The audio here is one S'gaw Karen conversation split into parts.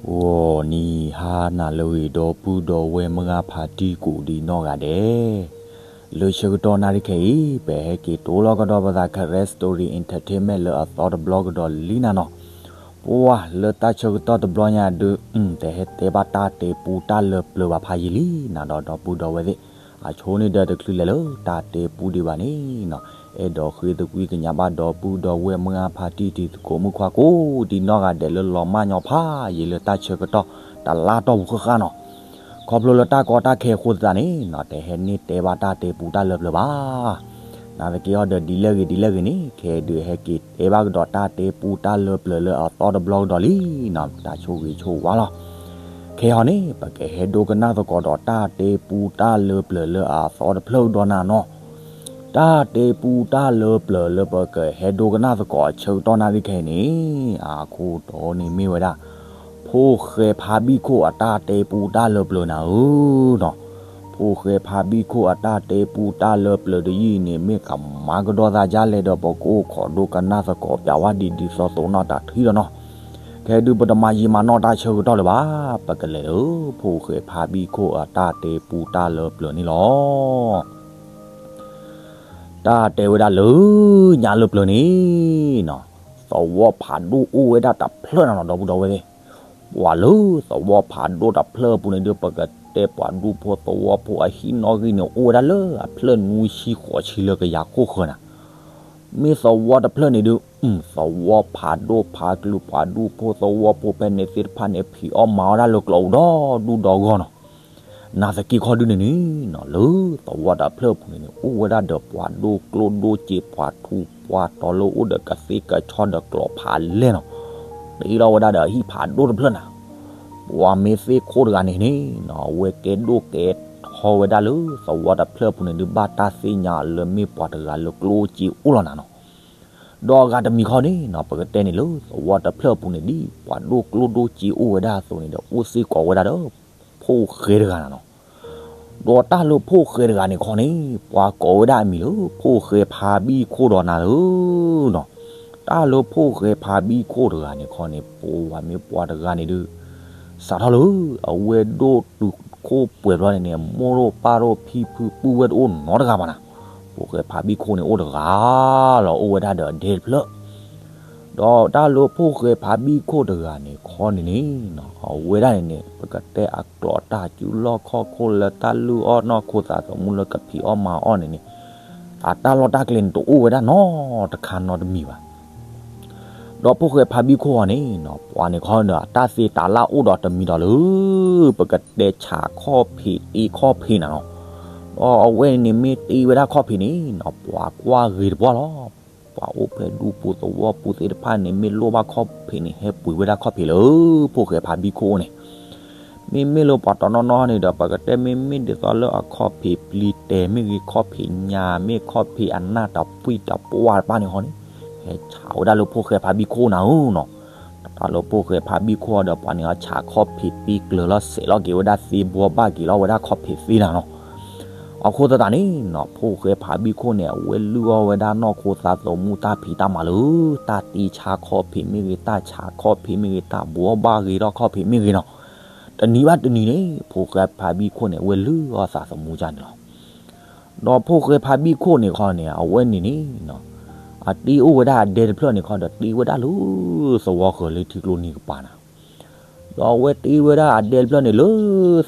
ဂီၤနံၤဟါနၤလၢအဂ့ၤ ဒီပုၢ်ဒီဝဲၢ်မုၢ်ဂၢ်ဖါတံၢ်ကိးဒံးနီၢ်ဂၤဒဲး, လၢဆၢကတီၢ်နၣ်ရံၣ်ခဲအံၤ ပဟဲက့ၤတိလီၤကဒီးပသး Karen Story Entertainment လၢအသီတဘျီကဒီးလံနၤနီၤ. ပှၤလၢတၢ်ဆၢကတီၢ်တဘျီညါဒုး တဟဲတဲဘၣ်တၢ်တဲပူတၢ်လၢပျၢၤဘၣ်ဖးယံာ်လံနၤဒီး ဒီပုၢ်ဒီဝဲၢ်သ့ၣ်, အဆိန့ၣ်ဒီးတချုးလဲၤလၢတၢ်တဲပူဒံးဘၣ်န့ၣ်နီၤ, အဲၣ်ဒိးဃ့သကွံၢ်ကညးဘၣ်ဒီပုၢ်ဒီဝဲၢ်မုၢ်ဂၢ်ဖါတံၢ်တံၤသကိးမုၣ်ခွါကိးဒံးနီၢ်ဂၤဒဲး လၢလီၤမၢ်ညီဖးယံာ်လၢတၢ်ဆၢကတီၢ်တလါတီၢ်ပူၤဃၣ်ဃၣ်နီၤ. ခီဖျိလၢတၢ်ကီတၢ်ခဲအဃိသတးန့ၣ်နီၤ တဟဲန့ၢ်တဲဘၣ်တၢ်တဲပူတၢ်လၢပျၢၤဘၣ်. နာ်သက့အီၤဒီးဒ်လဲၣ်ဂ့ၤဒ်လဲၣ်ဂ့ၤန့ၣ် ခဲဒုးဟဲက့ၤတဲဘၣ်ကဒီးတၢ်တဲပူတၢ်လၢပျၢၤလၢအသီတဘျီကဒီးလံနီၤ, တၢ်ဆိၣ်ဂ့ၤဆိၣ်ဝါလီၤ. ခဲအံၤန့ၣ် ပကဟဲဒိကနၣ်သကိးဒီးတၢ်တဲပူတၢ်လၢပျၢၤလၢအသီတဖျၢၣ်ကဒီးနၤနီၤ. တၢ်တဲပူတၢ်လၢပျၢၤလၢပကဟဲဒိကနၣ်သကိးအဆၢကတီၢ်နၣ်ရံၣ်ခဲအံၤန့ၣ် အခိၣ်တီန့ၣ်မ့ၢ်ဝဲဒၣ် ဖိၣ်ဃဲဖါဘံၣ်ခိၣ်အတၢ်တဲပူတၢ်လၢပျၢၤနၤဧၢနီၤ. ဖိၣ်ဃဲဖါဘံၣ်ခိၣ်အတၢ်တဲပူတၢ်လၢပျၢၤတယုၢ်အံၤန့ၣ် မ့ၢ်ကမၤကဒီးသးဒ်လဲၣ်ဒီး ပကအိၣ်ခိးဒိကနၣ်သကိးပျးဝဲဒ်ဒ်သိးသိးနီၢ်တၢ်ထံဒီးနီၤ. ခဲဒုးပတမၤယံာ်မၤနီၢ်တၢ်ဆၢကတီၢ်လၢၤဘၣ်, ပကလဲၤလၢဖိၣ်ဃဲဖါဘံၣ်ခိၣ်အတၢ်တဲပူတၢ်လၢပျၢၤန့ၣ်လီၤ. တၢ်တဲဝဲဒၣ်လၢညါလၢပျၢၤန့ၣ်နီၤ, သဝီဖးဒိၣ်အိၣ်ဝဲဒၣ်တဖျၢၣ်နၤနီၤ ဒီပုၢ်ဒီဝဲၢ်သ့ၣ်. ပှၤလၢသဝီဖးဒိၣ်တဖျၢၣ်အပူၤန့ၣ်ဒုး ပကတဲပှၤဒူဖိသဝီဖိအဟံၣ်နီၣ်ဂံၢ်န့ၣ် အိၣ်ဝဲဒၣ်လၢအဖျၢၣ်နွံဆံဃိးဆံလၢကယၤခိၣ်ဃၢၤနၤ. မ့ၢ်သဝီတဖျၢၣ်န့ၣ်ဒုး သဝီဖးဒိၣ်ဖးကျုၤ ပှၤဒူဖိသဝီဖိဖဲန့ၣ်သ့ၣ်တဖၣ်န့ၣ် ဖံးအီၣ်မၤအီၣ်ဒၣ်လၢကျိးပူၤဒီဒူၣ်ဒီဂီၢ်နီၤ. နာ်သက့ခီဒုန့ၣ်န့ၣ်နီၤ လၢသဝီတဖျၢၣ်အပူၤန့ၣ်န့ၣ် အိၣ်ဝဲဒၣ်ဒီးပှၤဒိၣ်ကျိၣ်ဒိၣ်စ့ ပှၤထူးပှၤတီၤလၢအိၣ်ဒီးကသ့ၣ်ကဆီဒီးကျိးဖးလဲၢ်နီၤ. တ့လီၤဝဲဒၣ်ဒီးအဟံၣ်ဖးဒိၣ်တဖျၢၣ်နၤ. ပှၤမ့ၢ်သ့ၣ်ခိၣ်တဂၤန့ၣ်န့ၣ်နီၤ အဝဲကဲဒိၣ်ကဲထီဝဲဒၣ်လၢသဝီတဖျၢၣ်အပူၤန့ၣ်ဒုး ဘၣ်တၢ်သ့ၣ်ညါအီၤလၢမ့ၢ်ပှၤတဂၤလၢကျိၣ်စ့အိၣ်လီၤနၤနီၤ. ဒီးအဂၤတမံၤခီန့ၣ်နီၤ ပကတဲန့ၣ်လၢသဝီတဖျၢၣ်အပူၤန့ၣ် ဒ်ပှၤဒိၣ်ကျိၣ်ဒိၣ်စ့အိၣ်ဝဲဒၣ်အသိးန့ၣ်ဒီး အိၣ်စ့ၢ်ကီးဝဲဒၣ်ဒီး ဖိၣ်ဃဲတဂၤနၤနီၤ. ဒီးတၢ်လၢဖိၣ်ဃဲတဂၤန့ၣ်ခီန့ၣ် ပှၤကိးဝဲဒၣ်အမံၤလၢ ဖိၣ်ဃဲဖါဘံၣ်ခိၣ်ဒီးနၤဧၢနီၤ. တၢ်လၢဖိၣ်ဃဲဖါဘံၣ်ခိၣ်တဂၤန့ၣ်ခီန့ၣ် ပဝဲမ့ၢ်ပှၤတဂၤန့ၣ်ဒုး စးထီၣ်လၢ အဝဲဒိၣ်တုၤခိၣ်ပှဲၤဘျီန့ၣ်န့ၣ် မိၢ်ဒိၣ်ပၢ်ဒိၣ်ဖံဖုပုၢ်ဝဲၢ်တအိၣ်နီတဂၤဘၣ်နၤ. ဖိၣ်ဃဲဖါဘံၣ်ခိၣ်န့ၣ်အိၣ်တဂၤလီၤ အိၣ်ဝဲဒၣ်ဒီးအဒဲတဖျၢၣ် ဒီးတၢ်လၢဖိၣ်ဃဲဖါဘံၣ်ခိၣ်တဂၤန့ၣ်ခီန့ၣ်န့ၣ်နီၤ အဝဲဒၣ်န့ၣ်န့ၣ် ပကတဲအကျိာ်တၢ်စုလီၢ်ခီၣ်ခိၣ်လၢတၢ်လုၢ်အီၣ်နီၢ်ခိသးသမူလၢကဖံးအီၣ်မၤအီၣ်န့ၣ်န့ၣ် အတၢ်လီၢ်တၢ်ကျဲန့ၣ်တအိၣ်ဝဲဒၣ်နီတခါနီတမံၤဘၣ်. ဒီးဖိၣ်ဃဲဖါဘံၣ်ခိၣ်အီၤန့ၣ်နီၤ ပှၤန့ၣ်ခီဒီး တၢ်သ့တၢ်လၢ်အိၣ်ဒီးတမံၤဒီးလၢ ပကတဲဆးခီၣ်ဖံးတ့ခီၣ်ဖံးနၤနီၤ. ဒီးအဝဲန့ၣ်န့ၣ်မ့ၢ်တ့ဝဲဒၣ်ခီၣ်ဖံးန့ၣ်နီၤ ပှၤကွၢ်ဂ့ၤတပှၢ်လီၤ. ပှၤအိၣ်ဖဲဒူပူၤသဝီပူၤသ့ၣ်တဖၣ်န့ၣ် မ့ၢ်လိၣ်ဘၣ်ခီၣ်ဖံးန့ၣ် ဟဲပှ့ၤဝဲဒၣ်ခီၣ်ဖံးလၢဖိၣ်ဃဲဖါဘံၣ်ခိၣ်အအိၣ်န့ၣ် မ့မ့ၢ်လၢပှၤတနီၤနီၤန့ၣ်ဒီး ပကတဲမ့မ့ၢ်ဒ်သိးလၢအခီၣ်ဖံးပျံၤတဲာ်မ့ၢ်ဂ့ၤ ခီၣ်ဖံးညၣ်မ့ၢ် ခီၣ်ဖံးအနၢ်တပှံၢ်တပှၢ်တဖၣ်န့ၣ်ခီန့ၣ် ဟဲဆးဝဲဒၣ်လၢဖိၣ်ဃဲဖါဘံၣ်ခိၣ်နၤဧၢနီၤ. တၢ်လၢဖိၣ်ဃဲဖါဘံၣ်ခိၣ်ဒီး ပှၤန့ၣ်အီၤဆးခီၣ်ဖံးတ့ကျၢၤလီၤ စဲးလီၤက့ၤဝဲဒၣ်သ့ ဘှီဘၣ်က့ၤလီၤဝဲဒၣ်ခီၣ်ဖံးသ့နၤနီၤ. အဃိသတးန့ၣ်နီၤ ဖိၣ်ဃဲဖါဘံၣ်ခိၣ်န့ၣ် အဝဲလုၢ်အီၣ်ဝဲဒၣ်နီၢ်ခိသးသမူတၢ်ဖံးတၢ်မၤလၢ တၢ်တ့ဆါခီၣ်ဖံးမ့ၢ်ဂ့ၤ တၢ်ဆးခီၣ်ဖံးမ့ၢ်ဂ့ၤ တၢ်ဘှီဘၣ်ဂ့ၤထီၣ်ခီၣ်ဖံးမ့ၢ်ဂ့ၤနီၤ. တနံၤဘၣ်တနံၤန့ၣ် ဖိၣ်ဃဲဖါဘံၣ်ခိၣ်န့ၣ် အဝဲလုၢ်အီၣ်သးသမူဒ်န့ၣ်လီၤ. ဒီးဖိၣ်ဃဲဖါဘံၣ်ခိၣ်န့ၣ်ခီန့ၣ် အဝဲန့ၣ်န့ၣ်နီၤ အတ့အိၣ်ဝဲဒၣ်အဒဲတဖျၢၣ်န့ၣ်ခီဒီး တ့ဝဲဒၣ်လၢသဝီဃၢၤလၢထံကျိနံၤကပၤနၤ. ဒီးအဝဲတ့ဝဲဒၣ်အဒဲတဖျၢၣ်န့ၣ်လၢ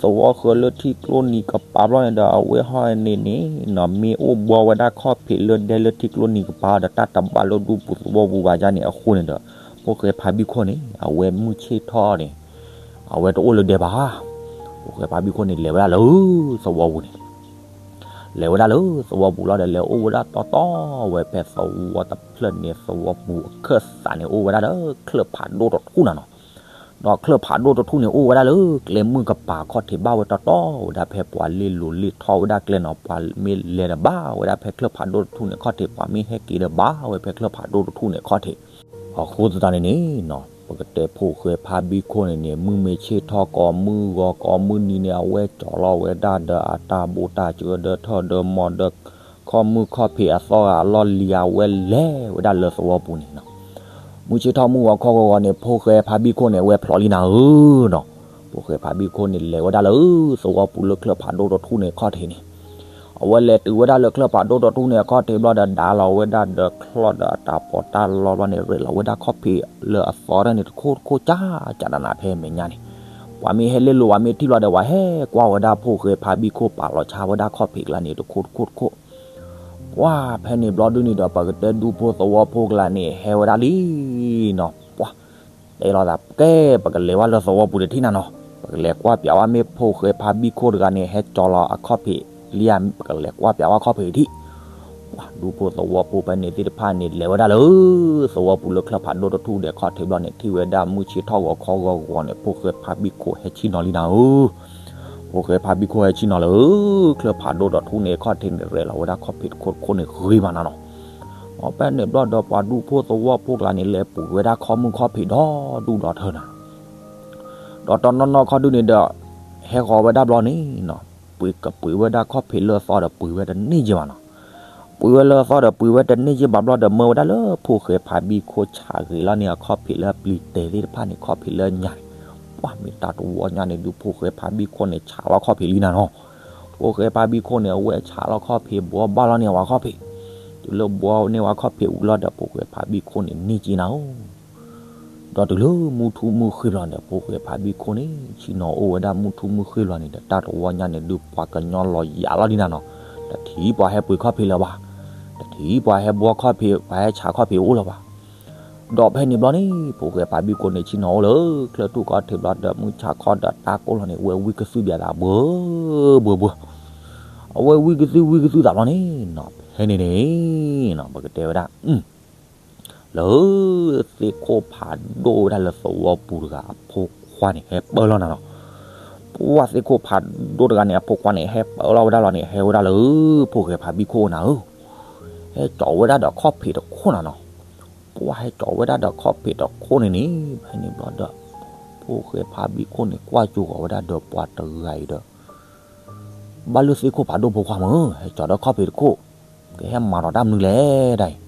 သဝီဃၢၤလၢထံကျိနံၤကပၤဘျီန့ၣ်ဒီး အဝဲဟီန့ၣ်န့ၣ်နီၤ မ့ၢ်အိၣ်ဘှီဝဲဒၣ်ခီၣ်ဖံးလၢဒဲလၢထံကျိနံၤကပၤဒီး တၢ်တဘၣ်လၢဒူပူၤသဝီပူၤဘၣ်ဒ်န့ၣ်အဃိန့ၣ်ဒီး ဖိၣ်ဃဲဖါဘံၣ်ခိၣ်န့ၣ် အဝဲမုၢ်ဆ့ၣ်ထီၣ်န့ၣ် အဝဲတအိၣ်လၢဒဲဘၣ်. ဖိၣ်ဃဲဖါဘံၣ်ခိၣ်န့ၣ် လဲၤဝဲဒၣ်လၢသဝီပူၤန့ၣ် လဲၤဝဲဒၣ်လၢသဝီပူၤလီၤဒီး လဲၤအိၣ်ဝဲဒၣ်တီတီဝဲဖဲသဝီတဖျၢၣ်န့ၣ် သဝီပူၤအခၢၣ်သးန့ၣ် အိၣ်ဝဲဒၣ်ဒီးချၢၣ်ဖးဒိၣ်တထူၣ်နၤနီၤ. ဒီးချၢၣ်ဖးဒိၣ်တထူၣ်န့ၣ် အိၣ်ဝဲဒၣ်လၢကျဲမုၢ်ကပၤခီၣ်ထံး ဘၣ်ဝဲတီတီဝဲဒၣ်ဖဲပှၤလ့လိၤလ့ထီၣ်ဝဲဒၣ်ကျဲနီၤ. ပှၤမ့ၢ်လဲၤဒီးဘၣ်ဝဲဒၣ်ဖဲချၢၣ်ဖးဒိၣ်တထူၣ်န့ၣ်ခီၣ်ထံး ပှၤမ့ၢ်ဟဲက့ၤဒီးဘၣ်ဝဲဖဲချၢၣ်ဖးဒိၣ်တထူၣ်န့ၣ်ခီၣ်ထံး. အဃိသတးန့ၣ်န့ၣ်နီၤ ပကတဲဖိၣ်ဃဲဖါဘံၣ်ခိၣ်န့ၣ်န့ၣ် မုၢ်မ့ၢ်ဆ့ၣ်ထီၣ်ကိးမုၢ်ဂီၤကိးမုၢ်နံၤန့ၣ် အဝဲကၠီလီၤဝဲဒၣ်ဒီးအတၢ်ဘိၣ်တၢ်စၢၤဒီးထၢၣ်ဒီးမီၤဒီး ခီၣ်မုၢ်ခီၣ်ဖံးအသီဂၤအလီၢ်လံၤ အဝဲလဲၤဝဲဒၣ်လၢသဝီပူၤန့ၣ်နီၤ. မုၢ်ဆ့ၣ်ထီၣ်မုၢ်ဂီၤခီဂီၤဂီၤန့ၣ် ဖိၣ်ဃဲဖါဘံၣ်ခိၣ်န့ၣ် အဝဲဖျိးလံနၤဧၢနီၤ. ဖိၣ်ဃဲဖါဘံၣ်ခိၣ်န့ၣ် လဲၤဝဲဒၣ်လၢသဝီပူၤလၢချၢၣ်ဖးဒိၣ်တထူၣ်န့ၣ်အခီၣ်ထံးန့ၣ်, အဝဲလဲၤတုၤဝဲဒၣ်လၢချၢၣ်ဖးဒိၣ်တထူၣ်န့ၣ်အခီၣ်ထံးဘျီဒီး ဒါလီၤဝဲဒၣ်ဒီးချီၣ်ဒီးအတၢ်ပီးတၢ်လီဘျီန့ၣ် ရဲၣ်လီၤဝဲဒၣ်ခီၣ်ဖံးလၢအသီတၢ်န့ၣ် တခိၣ်တခိၣ်ကၢ်ကၢ်နးနးဖဲမဲာ်ညါန့ၣ်, ပှၤမ့ၢ်ဟဲလ့လိၤ ပှၤမ့ၢ်ထံၣ်ဘျီဒီး ပှၤဟဲကွၢ်ဝဲဒၣ်ဖိၣ်ဃဲဖါဘံၣ်ခိၣ်ပာ်လီၤဆါဝဲဒၣ်ခီၣ်ဖံးကျါန့ၣ် တခိၣ်တခိၣ်တခိၣ် ပှၢ်ဖဲန့ၣ်ဘျီဒုန့ၣ်ဒီး ပကတဲဒူဖိသဝီဖိကျါန့ၣ် ဟဲဝဲဒၣ်လံနီၤ. ပှၢ်တဲလီၤသး ကဲ ပကလဲၤဝဲလၢသဝီပူၤတထံၣ်နၤနီၤ, ပကလဲၤကွၢ်ပျးဝဲမ့ၢ်ဖိၣ်ဃဲဖါဘံၣ်ခိၣ်တဂၤန့ၣ် ဟဲကၠီၤလီၤအခီၣ်ဖံးလံဧါ, ပကလဲၤကွၢ်ပျးဝဲခီၣ်ဖံးတထံၣ်. ပှၢ်ဒူဖိသဝီဖိဖဲန့ၣ်သ့ၣ်တဖၣ်န့ၣ် လဲၤဝဲဒၣ်လၢသဝီပူၤလၢချၢၣ်ဖးဒိၣ်တထူၣ်ဒီးအခီၣ်ထံးဘျီန့ၣ် ထံၣ်ဝဲဒၣ်မုၢ်ဆ့ၣ်ထီၣ်ဂီၤခီဂီၤဂီၤန့ၣ် ဖိၣ်ဃဲဖါဘံၣ်ခိၣ်ဟဲဆ့ၣ်နီၤလံနၤဧၢ. ဖိၣ်ဃဲဖါဘံၣ်ခိၣ်ဟဲဆ့ၣ်နီၤလၢ ချၢၣ်ဖးဒိၣ်ဒီးထူၣ်န့ၣ်အခီၣ်ထံးန့ၣ် ရဲၣ်လီၤဝဲဒၣ်ခီၣ်ဖံးတခိၣ်တခိၣ်န့ၣ်ဂ့ၤမးနၤနီၤ. ဖဲန့ၣ်ဘျီဒီးပှၤဒူဖိသဝီဖိကျါန့ၣ် လဲၤပှ့ၤဝဲဒၣ်ခီၣ်မုၢ်ခီၣ်ဖံးဒီဒူၣ်ဒီထၢနၤ ဒီးတနီၤနီၤခီဒုန့ၣ်ဒီး ဟဲဃီၤဝဲဒၣ်ဘျီန့ၣ်နီၤ, ပှ့ၤကပှ့ၤဝဲဒၣ်ခီၣ်ဖံးလၢအသီဒီးပှ့ၤဝဲတန့ၢ်က့ဘၣ်နီၤ. ပှ့ၤဝဲလၢအသီဒီးပှ့ၤဝဲတန့ၢ်က့ဘၣ်ဘျီဒီး မၢဝဲဒၣ်လၢဖိၣ်ဃဲဖါဘံၣ်ခိၣ်ဆးဂ့ၤလီၤန့ၣ် အခီၣ်ဖံးလၢအပျံၤတဲာ်သ့ၣ်တဖၣ်န့ၣ် ခီၣ်ဖံးလၢအညါန့ၣ်, ပှၢ်မ့ၢ်တၢ်တဝီညါန့ၣ်ဒုး ဖိၣ်ဃဲဖါဘံၣ်ခိၣ်န့ၣ် ဆးလီၤခီၣ်ဖံးလံနၤနီၤ. ဖိၣ်ဃဲဖါဘံၣ်ခိၣ်န့ၣ် အဝဲဆးလီၤခီၣ်ဖံး ဘှီဘၣ်လီၤန့ၢ်ဝဲခီၣ်ဖံး, တုၤလၢဘှီန့ၢ်ဝဲခီၣ်ဖံးဝံၤလီၤဒီး ဖိၣ်ဃဲဖါဘံၣ်ခိၣ်န့ၣ် န့ၢ်က့နၤဧၢ ဒီးတုၤလၢမုၢ်ထူၣ်မုၢ်ဃ့ဘျီန့ၣ်ဒီး ဖိၣ်ဃဲဖါဘံၣ်ခိၣ်န့ၣ် ဆ့ၣ်နီၤအိၣ်ဝဲဒၣ်မုၢ်ထူၣ်မုၢ်ဃ့ဘျီန့ၣ်ဒီး တၢ်တဝီညါန့ၣ်ဒုး ပှၤကညီလီၤယၤလီၤဒ်နၤနီၤ, တထံၣ်ပှၤဟဲပှ့ၤခီၣ်ဖံးလၢၤဘၣ်, တထံၣ်ပှၤဟဲဘှီခီၣ်ဖံး ပှၤဟဲဆးခီၣ်ဖံးအိၣ်လၢၤဘၣ်. ဒီးဖဲန့ၣ်ဘျီန့ၣ် ဖိၣ်ဃဲဖါဘံၣ်ခိၣ်န့ၣ် ဆ့ၣ်နီၤအိၣ်လၢ ချၢၣ်ထူၣ်ခီၣ်ထံးဘျီဒီး မုၢ်ဆးခီဒီးတၢ်ကိၢ်လီၤန့ၣ် အဝဲဝံကသုဘၣ်သးဘှီဘှီဘှီ, အဝဲဝံကသုဝံကသုသးဘျီန့ၣ်နီၤ ဖဲန့ၣ်န့ၣ်နီၤ ပကတဲဝဲဒၣ် လၢ သ့ၣ်ခိၣ်ဖးဒိၣ်ဝဲဒၣ်လၢသဝီပူၤတဂၤအဖိခွါန့ၣ် ဟဲပၢလီၤနၤနီၤ. ပှၢ်သ့ၣ်ခိၣ်ဖးဒိၣ်တဂၤန့ၣ် အဖိခွါန့ၣ် ဟဲပၢလီၤဝဲဒၣ်လီၤန့ၣ် ဟဲဝဲဒၣ်လၢ ဖိၣ်ဃဲဖးဘံၣ်ခိၣ်နၤဧၢ, ဟဲကၠီၤဝဲဒၣ်ဒီးခီၣ်ဖံးတခိၣ်နၤနီၤ. ပှၢ်ဟဲကၠီၤဝဲဒၣ်ဒီးခီၣ်ဖံးတခိၣ်န့ၣ်န့ၣ် ဖဲန့ၣ်ဘျီဒီး ဖိၣ်ဃဲဖးဘံၣ်ခိၣ်န့ၣ် ကွၢ်ကၠိဃီၤဝဲဒၣ်ဒီးပှၤတဂၤအံၤဒီး ဘၣ်လၢသ့ၣ်ခိၣ်ဖးဒိၣ်ဖိခွါမုၢ် ဟဲကၠီၤဒီးခီၣ်ဖံးတခိၣ်, ကဟဲမၤထီၣ်တၢ်မနုၤလဲၣ်ဒၣ်အံၤ.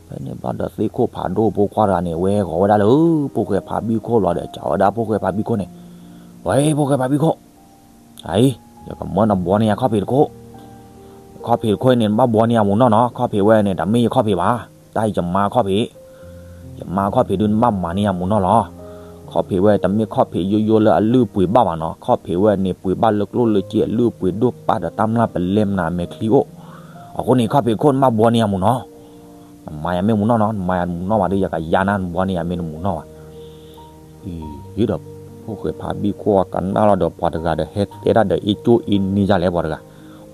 ဖဲန့ၣ်ဘျီဒီးသ့ၣ်ခိၣ်ဖးဒိၣ်ဖိခွါတဂၤန့ၣ် ဝဲဂီၤဝဲဒၣ်လၢ ဖိၣ်ဃဲဖးဘံၣ်ခိၣ်လီၤဒီး ကၠီၤဝဲဒၣ်ဖိၣ်ဃဲဖးဘံၣ်ခိၣ်န့ၣ်, ဝဲ ဖိၣ်ဃဲဖးဘံၣ်ခိၣ်, အံၤ ယကမၢနဘှီန့ၢ်ယၤခီၣ်ဖံးတခိၣ်, ခီၣ်ဖံးတခိၣ်အံၤန့ၣ် နဘၣ်ဘှီန့ၢ်ယၤမူးနီၢ်နီၤ, ခီၣ်ဖံးဝဲန့ၣ် တမ့ၢ်ယခီၣ်ဖံးဘၣ်, တၢ်အံၤယမါခီၣ်ဖံး ယမါခီၣ်ဖံးဒုး နဘၣ်မၤန့ၢ်ယၤမူးနီၢ်လီၤ. ခီၣ်ဖံးဝဲ တမ့ၢ်ခီၣ်ဖံးယိယိလၢအလုၢ်အပှ့ၤဘၣ်ဘၣ်နီၤ, ခီၣ်ဖံးဝဲန့ၣ် ပှ့ၤဘၣ်လၢကျိၣ်လၢစ့အလုၢ်အပှ့ၤဒိၣ်ပၢ်ဒီးတၢ်မျၢ်ပလဲမနၤအမဲာ်ချံအိၣ်. အဃိန့ၣ် ခီၣ်ဖံးခိၣ် နဘၣ်ဘှီန့ၢ်ယၤမူးနီၢ်, နမၤယၤမ့ၢ်မူးနီၢ်နီၤ, နမၤယၤမူးနီၢ်ဘၣ်ဒီး ယကယါနၤ နဘှီန့ၢ်ယၤမ့ၢ်နမူးနီၢ်ဘၣ် အံၤဒီး ဖိၣ်ဃဲဖးဘံၣ်ခိၣ်အကနၣ်လီၤဒီး ပှၤတဂၤဒီး ဟဲတဲတၢ်ဒီးအ့ၣ်ကၠိအ့ၣ်နံၣ်ဒ်လဲၣ် ပှၤတဂၤ,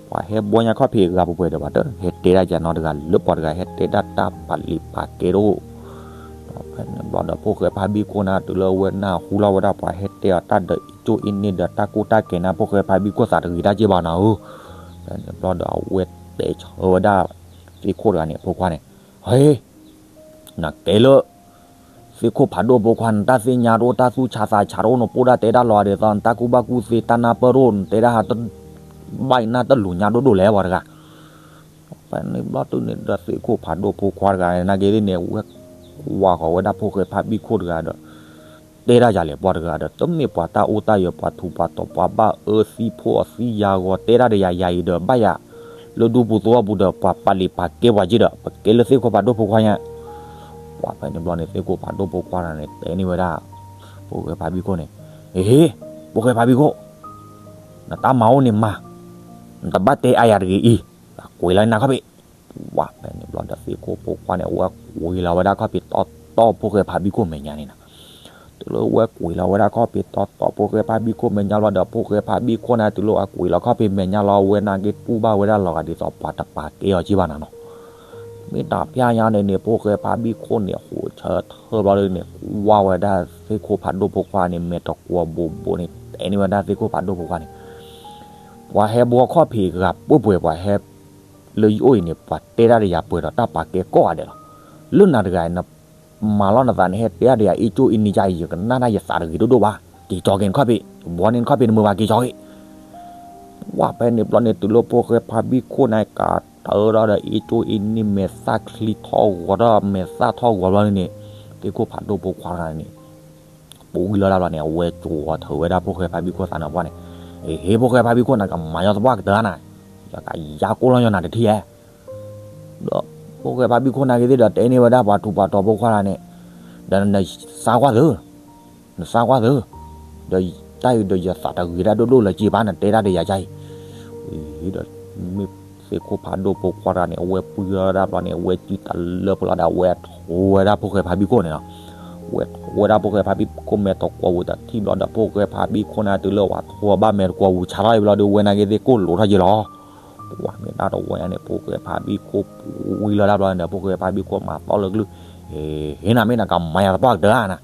ပှၤဟဲဘှီညါခီၣ်ဖံးအဂၤပှဲၤပှဲၤဒီး ဘၣ်တဟဲတဲဒၣ်ကနီတဂၤ လၢပှၤတဂၤဟဲတဲဒၣ်တၢ်ပာ်လံာ်ပာ်ကဲတအိၣ်. ဖဲန့ၣ်ဘျီဒီး ဖိၣ်ဃဲဖးဘံၣ်ခိၣ်န့ၣ် တုၤလၢအဝဲနၢ်ဟူလီၤဝဲဒၣ်ပှၤဟဲတဲအီၤတၢ်ဒီးအ့ၣ်ကၠိအ့ၣ်နံၣ်ဒီးတၢ်ကူတၢ်ကဲန့ၣ် ဖိၣ်ဃဲဖးဘံၣ်ခိၣ်သးတဂ့ၤတၢ်က့ဘၣ်နၤဧၢ. ဖဲန့ၣ်ဘျီဒီး အဝဲတဲဆၢဝဲဒၣ် သ့ၣ်ခိၣ်တဂၤန့ၣ် အဖိခွါန့ၣ်, ဟဲ နကဲလၢ သ့ၣ်ခိၣ်ဖးဒိၣ်ဖိခွါ နတၢ်သ့ၣ်ညါတအိၣ် တၢ်သူၣ်ဆါသးဆါတအိၣ် နပိၢ်ဒၣ်တဲတၢ်လီၤဒ်သိး နတၢ်ကူၣ်ဘၣ်ကူၣ်သ့ တၢ်နၢ်ပၢၢ်တအိၣ် နတဲဒၣ်ဟး ဘၣ်အံၤနၢ်တလူၤညါဒိၣ်ဒိၣ်လဲၣ် ပှၤတဂၤ. ဖဲန့ၣ်ဘျီတုၤန့ၣ်ဒီး သ့ၣ်ခိၣ်ဖးဒိၣ်ဖိခွါတဂၤ နာ်က့သ့ၣ်န့ၣ် ဝဲကွၢ်ဃီၤဝဲဒၣ်ဖိၣ်ဃဲဖးဘံၣ်ခိၣ်တဂၤဒီး တဲဒၣ်ယၤလဲၣ် ပှၤတဂၤဒီး တမ့ၢ်ပှၤတၢ်အိၣ်တၢ်ယၢၤ ပှၤထူးပှၤတီၤ ပှၤဘၣ်အၢသံဖိအီၤသံယၤဂီၤ တဲဒၣ်ဒီးယၤ ယၤအံၤဒီး ဘၣ်ယၤလၢဒူပူၤသဝီပူၤဒီး ပှၤပာ်လံာ်ပာ်ကဲပှၤက့ဒီး ပကဲလၢသ့ၣ်ခိၣ်ဖးဒိၣ်ဖိခွါညါ. ပှၤဖဲန့ၣ်ဘျီန့ၣ် သ့ၣ်ခိၣ်ဖးဒိၣ်ဖိခွါတဂၤန့ၣ် တဲန့ၢ်ဝဲဒၣ် ဖိၣ်ဃဲဖးဘံၣ်ခိၣ်န့ၣ်, အ့ ဖိၣ်ဃဲဖးဘံၣ်ခိၣ်, နတၢ်မၤအိၣ်န့ၣ်မၤ, နတဘၣ်တဲအါယၤတဂ့ၤအံၤ, ကွံာ်လီၤနၤခီၣ်ဖံး. ပှၤဖဲန့ၣ်ဘျီဒီး သ့ၣ်ခိၣ်ဖိခွါန့ၣ် အဝဲကွံာ်လီၤဝဲဒၣ်ခီၣ်ဖံးတီတီ ဖိၣ်ဃဲဖးဘံၣ်ခိၣ်မဲာ်ညါန့ၣ်နီၤ. တုၤလၢအဝဲကွံာ်လီၤဝဲဒၣ်ခီၣ်ဖံးတီတီ ဖိၣ်ဃဲဖးဘံၣ်ခိၣ်မဲာ်ညါဘျီဒီး ဖိၣ်ဃဲဖးဘံၣ်ခိၣ်န့ၣ် တုၤလၢအကွံာ်လီၤခီၣ်ဖံးမဲာ်ညါလီၤ အဝဲနာ်က့တူၢ်ဘၣ်ဝဲဒၣ်လီၤဂာ်ဒ်သိး ပှၤတပာ်ကဲအီၤက့ဘၣ်နၤနီၤ. မ့ၢ်တၢ်ဖၠၣ်ညါန့ၣ်န့ၣ် ဖိၣ်ဃဲဖးဘံၣ်ခိၣ်န့ၣ် ဟူးဆၢထၢၣ်ဘျီဒ်န့ၣ် ကွၢ်ဝဲဒၣ်သ့ၣ်ခိၣ်ဖးဒိၣ်ဖိခွါန့ၣ် မဲာ်တကွီၤဘိးဘိးန့ၣ် တဲန့ၢ်ဝဲဒၣ်သ့ၣ်ခိၣ်ဖးဒိၣ်ဖိခွါန့ၣ်, ပှၤဟဲဘှီခီၣ်ဖံးဂၤပှဲၤပှဲၤ ပှၤဟဲလၢယအိၣ်အံၤန့ၣ် ပှၤတဲဒၣ်ဒီးယၤပှဲၤဒီးတၢ်ပာ်ကဲကိးဂၤဒဲးလီၤ. လၢနၤတဂၤ နမၤလီၤနသးန့ၣ် ဟဲတဲဒၣ်ဒီးယၤ အ့ၣ်ကၠိအ့ၣ်နံၣ်ကါအံၤ ယကနၣ်တၢ်ယသးတဂ့ၤဒိၣ်ဒိၣ်ဘၣ်, က့ၤကၠီၤက့ၤနခီၣ်ဖံး, ဘှီန့ၢ်နခီၣ်ဖံးတမုာ်ဘၣ် က့ၤကၠီၤက့ၤ. ပှၤဖဲန့ၣ်ဘျီန့ၣ် တုၤလၢဖိၣ်ဃဲဖးဘံၣ်ခိၣ်န့ၣ် ကးတၢၢ်ဒီး အ့ၣ်ကၠိအ့ၣ်နံၣ်မဲာ်သၣ်ချံထီၣ်ဂီၤဒီး မဲာ်သၣ်ထီၣ်ဂီၤဘျီန့ၣ်န့ၣ် သ့ၣ်ခိၣ်ဖးဒိၣ်ဖိခွါတဂၤန့ၣ် ပူၤဝံၤလီၤဒၣ်ဘျီန့ၣ် အဝဲကၠီၤထၢၣ်ဝဲဒၣ်ဖိၣ်ဃဲဖးဘံၣ်ခိၣ်သးနါပှၢ်န့ၣ်, ဟ့ ဖိၣ်ဃဲဖးဘံၣ်ခိၣ် နကမၤယီၤသပှၢ်ကတၢၢ်နၤ, ယကယါကိၢ်လီၤယီၤနၤတထံၣ်ဧါ. ဒီးဖိၣ်ဃဲဖးဘံၣ်ခိၣ်နာ်က့ၤသ့ၣ်ဒီးတဲန့ၢ်ဝဲဒၣ်ပှၤထူးပှၤတီၤဖိခွါတဂၤန့ၣ်, ဒီးနစါကွၢ်သု, နစါကွၢ်သု, ဒီးတၢ်အံၤဒီးယသးတဂ့ၤတၢ်ဒိၣ်ဒိၣ်လၢၤက့ၤဘၣ် နတဲတၢ်ဒီးယၤကါအံၤ, ဒီးမ့ၢ်သ့ၣ်ခိၣ်ဖးဒိၣ်ဖိခွါတဂၤန့ၣ် အဝဲပှံၤလီၤဒၣ်ဘျီန့ၣ် အဝဲစုတၢ်လၢပလီၤဒီး အဝဲထိဝဲဒၣ်ဖိၣ်ဃဲဖးဘံၣ်ခိၣ်န့ၣ်နီၤ, အဝဲထိဝဲဒၣ်ဖိၣ်ဃဲဖးဘံၣ်ခိၣ်မဲာ်တကွီၤဝူၤတထံၣ်ဘျီဒီး ဖိၣ်ဃဲဖးဘံၣ်ခိၣ်န့ၣ် တုၤလၢဝဲထိဘၣ်မဲာ်တကွီၤဝူၤဆါထီၣ်အံၤဘျီဒီး ဝဲနာ်က့ၤသ့ၣ်ကိၢ်လိာ်ထီၣ်က့ၤလီၤ. ပှၤမ့ၢ်တၢ်တဝီညါန့ၣ် ဖိၣ်ဃဲဖးဘံၣ်ခိၣ်ပူၤဝံၤလီၤဒၣ်ဘျီန့ၣ်ဒီး ဖိၣ်ဃဲဖးဘံၣ်ခိၣ်မၤသီၣ်လၢကလုၢ်, ဟ့ နၤမ့ၢ်နကမၤယၤသပှၢ်ကတၢၢ်ဧါနၤ,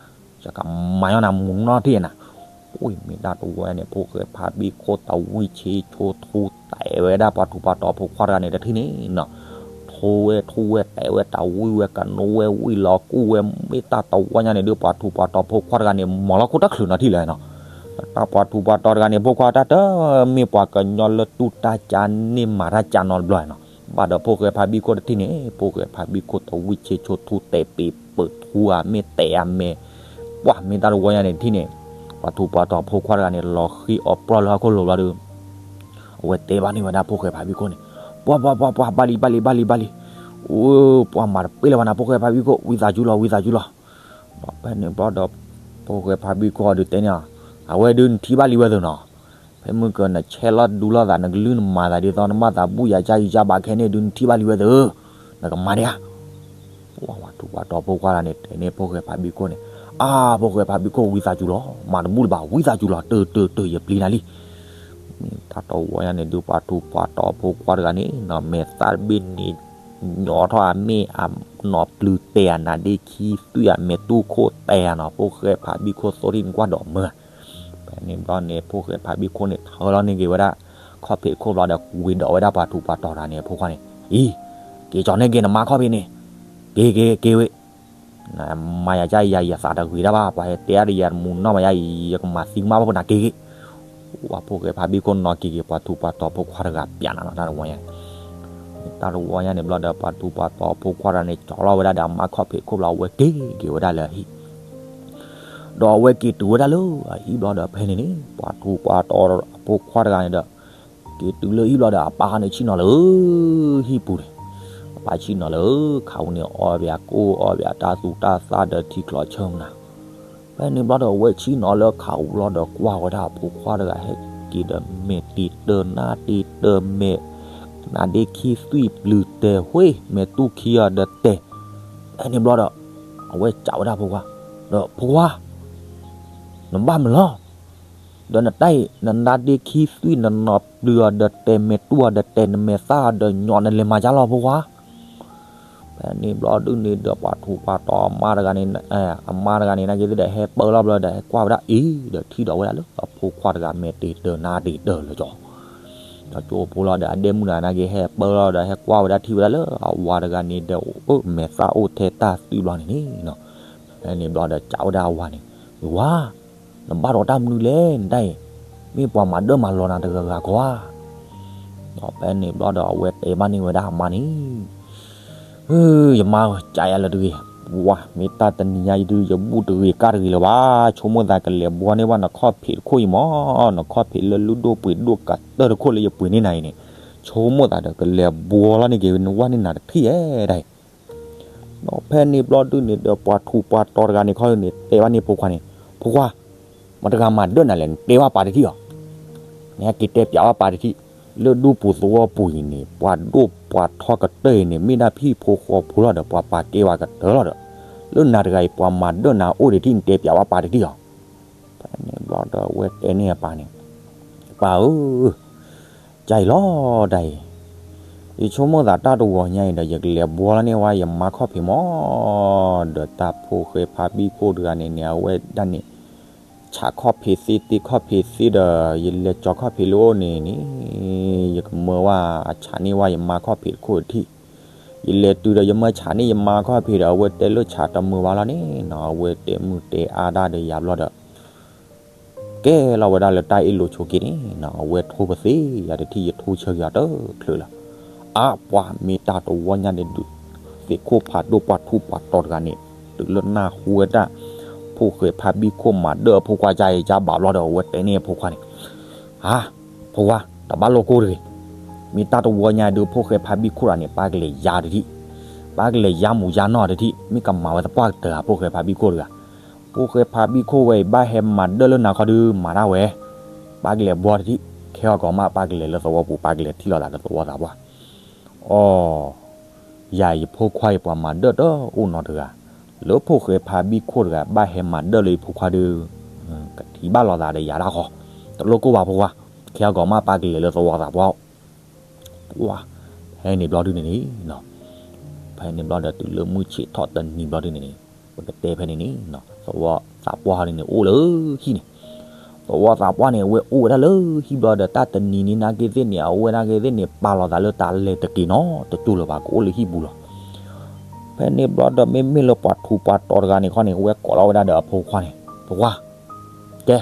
ယကမၤယီၤနၤမူနီၢ်ထံၣ်နၤ. ပှၤမ့ၢ်တၢ်တဝီညါန့ၣ် ဖိၣ်ဃဲဖးဘံၣ်ခိၣ်တဝံၣ်ဆ့ဆိထူတဲာ်ဝဲဒၣ်ပှၤထူးပှၤတီၤဖိခွါတဂၤန့ၣ်တထံၣ်န့ၣ်နီၤ, ထိဝဲထူဝဲတဲာ်ဝဲတၢ်ဝံၣ်ဝဲကနိဝဲဝံၣ်လီၤကူၣ်ဝဲ မ့ၢ်တၢ်တဝီညါန့ၣ်ဒီး ပှၤထူးပှၤတီၤဖိခွါတဂၤန့ၣ် မၤလီၤခိၣ်တချုးနီၤထံၣ်လၢၤနီၤ. တၢ်ပှၤထူးပှၤတီၤတဂၤန့ၣ် ဖိခွါတၢ်တမ့ၢ်ပှၤကညီလၢတူၢ်တၢ်ကါန့ၢ် မၤတၢ်ကါနီတဘျီနီၤ. ဘၣ်ဒီးဖိၣ်ဃဲဖးဘံၣ်ခိၣ်တထံၣ်န့ၣ် ဖိၣ်ဃဲဖးဘံၣ်ခိၣ်တဝံၣ်ဆ့ဆိထူတဲာ်ပ့ၤပၢၢ်ထူဧါ မ့ၢ်တဲာ်အမဲာ်, ပှၤမ့ၢ်တၢ်တဝီညါန့ၣ်တထံၣ်န့ၣ် ပှၤထူးပှၤတီၤဖိခွါတဂၤန့ၣ် လီၤဃံအီၤပြီလၢဟီၣ်ခိၣ်လိၤဘျီဒီး အဝဲတဲဘၣ်န့ၢ်ဝဲဒၣ်ဖိၣ်ဃဲဖးဘံၣ်ခိၣ်န့ၣ်, ပှၤ ပှၤ ပှၤ ပှၤ ဘၣ်လံ ဘၣ်လံ ဘၣ်လံ ဘၣ်လံ, အိ ပှၤမၤတပ့ၢ်လၢၤဘၣ်နၤ ဖိၣ်ဃဲဖးဘံၣ်ခိၣ် ဝံသးစူၤလီၤ ဝံသးစူၤလီၤ. ဒီးဖဲန့ၣ်ဘျီဒီး ဖိၣ်ဃဲဖးဘံၣ်ခိၣ်အီၤဒုးတဲန့ၢ်အီၤ, အဝဲဒုးနထံၣ်ဘၣ်လံဝဲသ့ၣ်နီၤ, ဖဲမုၢ်ကနဆဲးလီၤဒူလီၤသး နကလုၢ်နမၤသးဒ်သိး နဘၣ်သးဘူၣ်ယၤကါယံၤကါဘၣ်ခဲန့ၣ်ဒုး နထံၣ်ဘၣ်လံဝဲသ့ၣ်, နကမၤဒံးဧါ. ပှၤထူးပှၤတီၤဖိခွါတဂၤန့ၣ် တဲန့ၢ်ဖိၣ်ဃဲဖးဘံၣ်ခိၣ်န့ၣ်, အါ ဖိၣ်ဃဲဖးဘံၣ်ခိၣ် ဝံသးစူၤလီၤ မၤတဘူၣ်လၢၤဘၣ် ဝံသးစူၤလီၤ တၢၢ်တၢၢ်တၢၢ် ယပျံၤနၤလံ. မ့ၢ်တၢ်တဝီညါန့ၣ်ဒုး ပှၤထူးပှၤတီၤဖိခွါတဂၤန့ၣ်နီၤ မဲာ်သၣ်တဘ့ၣ်န့ၣ် ညီထီၣ်အမ့ၢ်အနီၢ်ပျုၤတဲာ် အနါဒ့ခံသွံၣ် အမဲာ်တူၢ်ခိၣ်တဲာ်နီၤ ဖိၣ်ဃဲဖးဘံၣ်ခိၣ်သိၣ်ထံၣ်နကွၢ်ဒီးမၢ. ဖဲန့ၣ်ဘျီန့ၣ် ဖိၣ်ဃဲဖးဘံၣ်ခိၣ်န့ၣ် ထၢလီၤန့ၢ်က့ၤဝဲဒၣ် ခီၣ်ဖံးခိၣ်ဘျီဒီး ဝံၤဒီးဝဲဒၣ်ပှၤထူးပှၤတီၤတဂၤန့ၣ်အဖိခွါန့ၣ်, အံၤ က့ၤကၠီၤန့ၢ်က့ၤနမါခီၣ်ဖံးန့ၣ်, က့ၤက့ၤက့ၤဝဲ နမၤယၤကါယံၤ ယသးတဂ့ၤတၢ်ဘၣ် ပှၤဟဲတဲအါဒီးယၤမူနီၢ်မးယါအံၤ ယကမၤသံကမၣ်ဘၣ်ဖိနၤက့ၤက့ၤ. ပှၤဖိၣ်ဃဲဖးဘံၣ်ခိၣ်နီၤက့ၤက့ၤ ပှၤထူးပှၤတီၤဖိခွါတဂၤပျးနၤနီၤ တၢ်တဝီညါန့ၣ်, တၢ်တဝီညါန့ၣ်ဘျီဒီး ပှၤထူးပှၤတီၤဖိခွါတဂၤန့ၣ် ကၠီၤလီၤဝဲဒၣ်ဒီးအမါခီၣ်ဖံးခိၣ်ဘျီ အဝဲက့ၤက့ၤဝဲဒၣ်လၢအဟံၣ် ဒီးအဝဲက့ၤတုၤဝဲဒၣ်လၢအဟံၣ်ဘျီဒီး ဖဲန့ၣ်န့ၣ် ပှၤထူးပှၤတီၤအဖိခွါတဂၤန့ၣ်ဒီး က့ၤတုၤလၢဟံၣ်ဘျီဒီး အပၢ်န့ၣ်ဆ့ၣ်နီၤလၢ ဟံၣ်ပူၤန့ၣ်, အပၢ်ဆ့ၣ်နီၤလၢ ခးအူန့ၣ် အီၣ်ဘၣ်ကိၣ်အီၣ်ဘၣ်တၢ်သူတၢ်သၣ်ဒီးထံချီဆၢမနၤ. ဖဲန့ၣ်ဘျီဒီး အဝဲဆ့ၣ်နီၤလၢခးအူဘျီဒီး ကွၢ်ဝဲဒၣ်အဖိခွါတဂၤဟဲက့ၤဒီး မဲာ်တ့ၤတၢၤနါတ့ၤတၢၤမဲာ် နါဒ့ခံသွံၣ်ပျုၤတဲာ်ဝဲ မဲာ်တူၢ်ခံအီၤဒီးတဲာ်. ဖဲန့ၣ်ဘျီဒီး အဝဲစံးဝဲဒၣ်ဖိခွါ, ဒီးဖိခွါ နဘၣ်မနုၤလီၤ, ဒီးနတၢ်အံၤ နနါဒ့ခံသွံၣ် နနီၢ်ပျုၤအီၤဒီးတဲာ် မဲာ်တူၢ်အီၤဒီးတဲာ် နမဲာ်သၣ်အီၤဒီးညီ နလဲၤမၤကၢ်လီၤဖိခွါ. ဖဲန့ၣ်ဘျီဒုးန့ၣ်ဒီး ပှၤထူးပှၤတီၤအမါတဂၤန့ၣ် အမါတဂၤန့ၣ် နာ်က့ၤသ့ၣ်ဒီး ဟဲပၢလီၤဘျီဒီး ဟဲကွၢ်ဝဲဒၣ်အံၤဒီး ထံၣ်ဒီးဝဲဒၣ်လၢအဖိခွါတဂၤ မဲာ်တ့ၤတၢၤနါတ့ၤတၢၤလၢကၠီၤ ဒီးကၠိဖိလီၤဒီး အဒဲမုၣ်တဂၤနာ်က့ၤ ဟဲပၢလီၤဒီး ဟဲကွၢ်ဝဲဒၣ်ထံၣ်ဝဲဒၣ်လၢအဝၤတဂၤန့ၣ်ဒီး အိၣ်မဲာ်သၣ်အိၣ်ထဲတၢ်သွံၣ်ဘျီန့ၣ်န့ၣ်နီၤ. ဖဲန့ၣ်ဘျီဒီး စံးဝဲဒၣ်အဝၤန့ၣ်, ဝၤ, နဘၣ်ဒီးတၢ်မနုၤလဲၣ် နတၢ်အံၤ, မ့ၢ်ပှၤမၤဒၢၣ်မၤလီၤနၤတဂၤဂၤကီဧါ. ဒီးဖဲန့ၣ်ဘျီဒီး အဝဲတဲဘၣ်န့ၢ်ဝဲဒၣ်အမါန့ၣ် ဧၢ, ယမါဧၢ, ကးယၤလၢတဂ့ၤ, ဝၤ, မ့ၢ်တၢ်တနံၤညါအံၤဒုး ယဘူၣ်တဂ့ၤကၢ်တဂ့ၤလၢၤဘၣ်, ဆိကမိၣ်သးကလဲၤဘှီန့ၢ်ဘၣ်နခီၣ်ဖံးတခိၣ်အံၤမး, နခီၣ်ဖံးလၢလုၢ်ဒိၣ်ပှ့ၤဒိၣ်ကတၢၢ်တခိၣ်လၢယပှ့ၤန့ၢ်နၤအံၤန့ၣ်, ဆိကမိၣ်သးဒီးကလဲၤဘှီလီၤန့ၢ်က့ၤနဝဲန့ၢ်နၤတထံၣ်ဧဲဒၣ်အံၤ. ဒီးဖဲန့ၣ်ဘျီဒုးန့ၣ်ဒီး ပှၤထူးပှၤတီၤတဂၤန့ၣ်ခီန့ၣ် တဲဘၣ်န့ၢ်ဖိခွါန့ၣ်, ဖိခွါ, မတၤတဂၤမၤဒၢၣ်နၤလဲၣ်, နတဲဘၣ်ပၢ်တထံၣ်အီၤ, နဟဲက့ၤတဲပျးဘၣ်ပၢ်တထံၣ်, လၢဒူပူၤသဝီပူၤအံၤန့ၣ် ပှၤဒိၣ်ပှၤထီကတၢၢ်အံၤန့ၣ် မ့ၢ်ဒၣ်ဟံၣ်ဖိဃီဖိလီၤဒီး ပှၤပာ်ကဲဝဲကတၢၢ်လီၤဒီး, လၢနၤတဂၤအံၤ ပှၤမၤဒၢၣ်နၤအိၣ်ဒံးတထံၣ် နတဲပျးဘၣ်ပၢ်တထံၣ်အီၤ. ဖဲန့ၣ်ဘျီဒီး အဝဲတဲန့ၢ်အပၢ်န့ၣ်, ပၢ်ဧၢ, ကအံၤလီၤဒၣ်အံၤ, ယဆိကမိၣ်သးတၢ်တဝီၤညါအံၤဒီး ယကလဲၤဘှီလီၤန့ၢ်ဝဲယမါခီၣ်ဖံးမး, ဒီးတၢ်ဖိၣ်ဃဲဖါဘံၣ်ခိၣ်တဂၤန့ၣ်န့ၣ် အဝဲဒၣ်န့ၣ် ဆးခီၣ်ဖံးသ့ တ့ခီၣ်ဖံးသ့ဒီး ယလဲၤကၠီၤခီၣ်ဖံးလၢအအိၣ်န့ၣ်န့ၣ် ယကမၢဝဲဆးန့ၢ်ဝဲယမါခီၣ်ဖံးတခိၣ်တထံၣ်, ယလဲၤတုၤဒီး ယမၢဆးန့ၢ်ယမါခီၣ်ဖံးဒီး အဝဲတဲလၢဆးတမုာ်ဘၣ်လီၤန့ၣ်နီၤ အဝဲတဲမုၢ်တဲအါဒၣ်ဒီးယၤဘျီဒီး ကဲလီၤဝဲဒၣ်လၢတၢ်အ့ၣ်လိာ်ဆိးက့န့ၣ်နီၤ အဝဲထိပသ့ယၤတထံၣ် ယထိဆၢက့ၤအီၤတချုးလၢၤ. အါ ပှၤမ့ၢ်တၢ်တဝီညါန့ၣ်ဒုး သ့ၣ်ခိၣ်ဖးဒိၣ်ပှၤထူးပှၤတီၤတဂၤန့ၣ် တုၤလၢနၢ်ဟူဝဲဒၣ် ဖိၣ်ဃဲဖါဘံၣ်ခိၣ်မၤဒၢၣ်အဖိခွါကါအံၤကါဘၣ်ဘျီဒီး အဝဲတဲန့ၢ်အဖိခွါန့ၣ်, ဟါ, ဖိခွါ, တဘၣ်လိၣ်ကိၢ်တဂ့ၤ. မ့ၢ်တၢ်တဝီညါဒုး ဖိၣ်ဃဲဖါဘံၣ်ခိၣ်တဂၤန့ၣ် ပၢ်ကလဲၤယါတထံၣ်, ပၢ်ကလဲၤယါမူၤယါနီၢ်တထံၣ်, မ့ၢ်ကမၤဝဲသပှၢ်ကတၢၢ်ဧါ ဖိၣ်ဃဲဖါဘံၣ်ခိၣ်တဂၤ. ဖိၣ်ဃဲဖါဘံၣ်ခိၣ်ဝဲအံၤ ဘၣ်ဟဲမၤဒၢၣ်လၢနၤခီဒုး မၤတၢ်ဝဲ, ပၢ်ကလဲၤဘှီတထံၣ်, ခဲဂီၤကီၤမး ပၢ်ကလဲၤလၢသဝီပူၤ ပၢ်ကလဲၤထံၣ်လိာ်သးဒီးသဝီသးပှၢ်. အိ, ယၤယဖိခွါအံၤ ပှၤမၤဒၢၣ်တအိၣ်နီတဂၤ, လၢဖိၣ်ဃဲဖါဘံၣ်ခိၣ်တဂၤ ဘၣ်ဟဲမၤဒၢၣ်လၢယဖိခွါဒီး ကထံၣ်ဘၣ်လိာ်သးဒီးယၤတၢ်ဃီ, တလိၣ်ကိၢ်ဘၣ်ဖိခွါ, ခဲဂီၤကီၤမး ပၢ်ကလဲၤလၢသဝီသးပှၢ်. ပှၤ, ဖဲန့ၣ်ဘျီဒုန့ၣ်န့ၣ်, ဖဲန့ၣ်ဘျီဒီးတုၤလၢမုၢ်ဆ့ၣ်ထီၣ်တနံၤဘျီဒုန့ၣ်န့ၣ်, ပကတဲဖဲန့ၣ်န့ၣ်, သဝီသးပှၢ်ဟီဒုန့ၣ် အိၣ်လၢဟံၣ်န့ၣ်, သဝီသးပှၢ်န့ၣ် အဝဲအိၣ်ဝဲဒၣ်လၢဟံၣ်ဘျီဒီး တၢ်တနံၤန့ၣ် နာ်က့သ့ၣ်န့ၣ် အဝဲနာ်က့သ့ၣ်န့ၣ် ပာ်လီၤသးလၢတၢ်လဲၤတက့ၤနီတကၠိၢ်လၢၤဘၣ် ကအိၣ်လၢဟံၣ်ပူၤလီၤ. ဖဲန့ၣ်ဘျီဒီး မ့မ့ၢ်လၢပှၤထူးပှၤတီၤတဂၤန့ၣ်ခီန့ၣ် အဝဲကိးလီၤဝဲဒၣ်ဒီးအဖိခွါန့ၣ်, ဖိခွါ, ကဲ,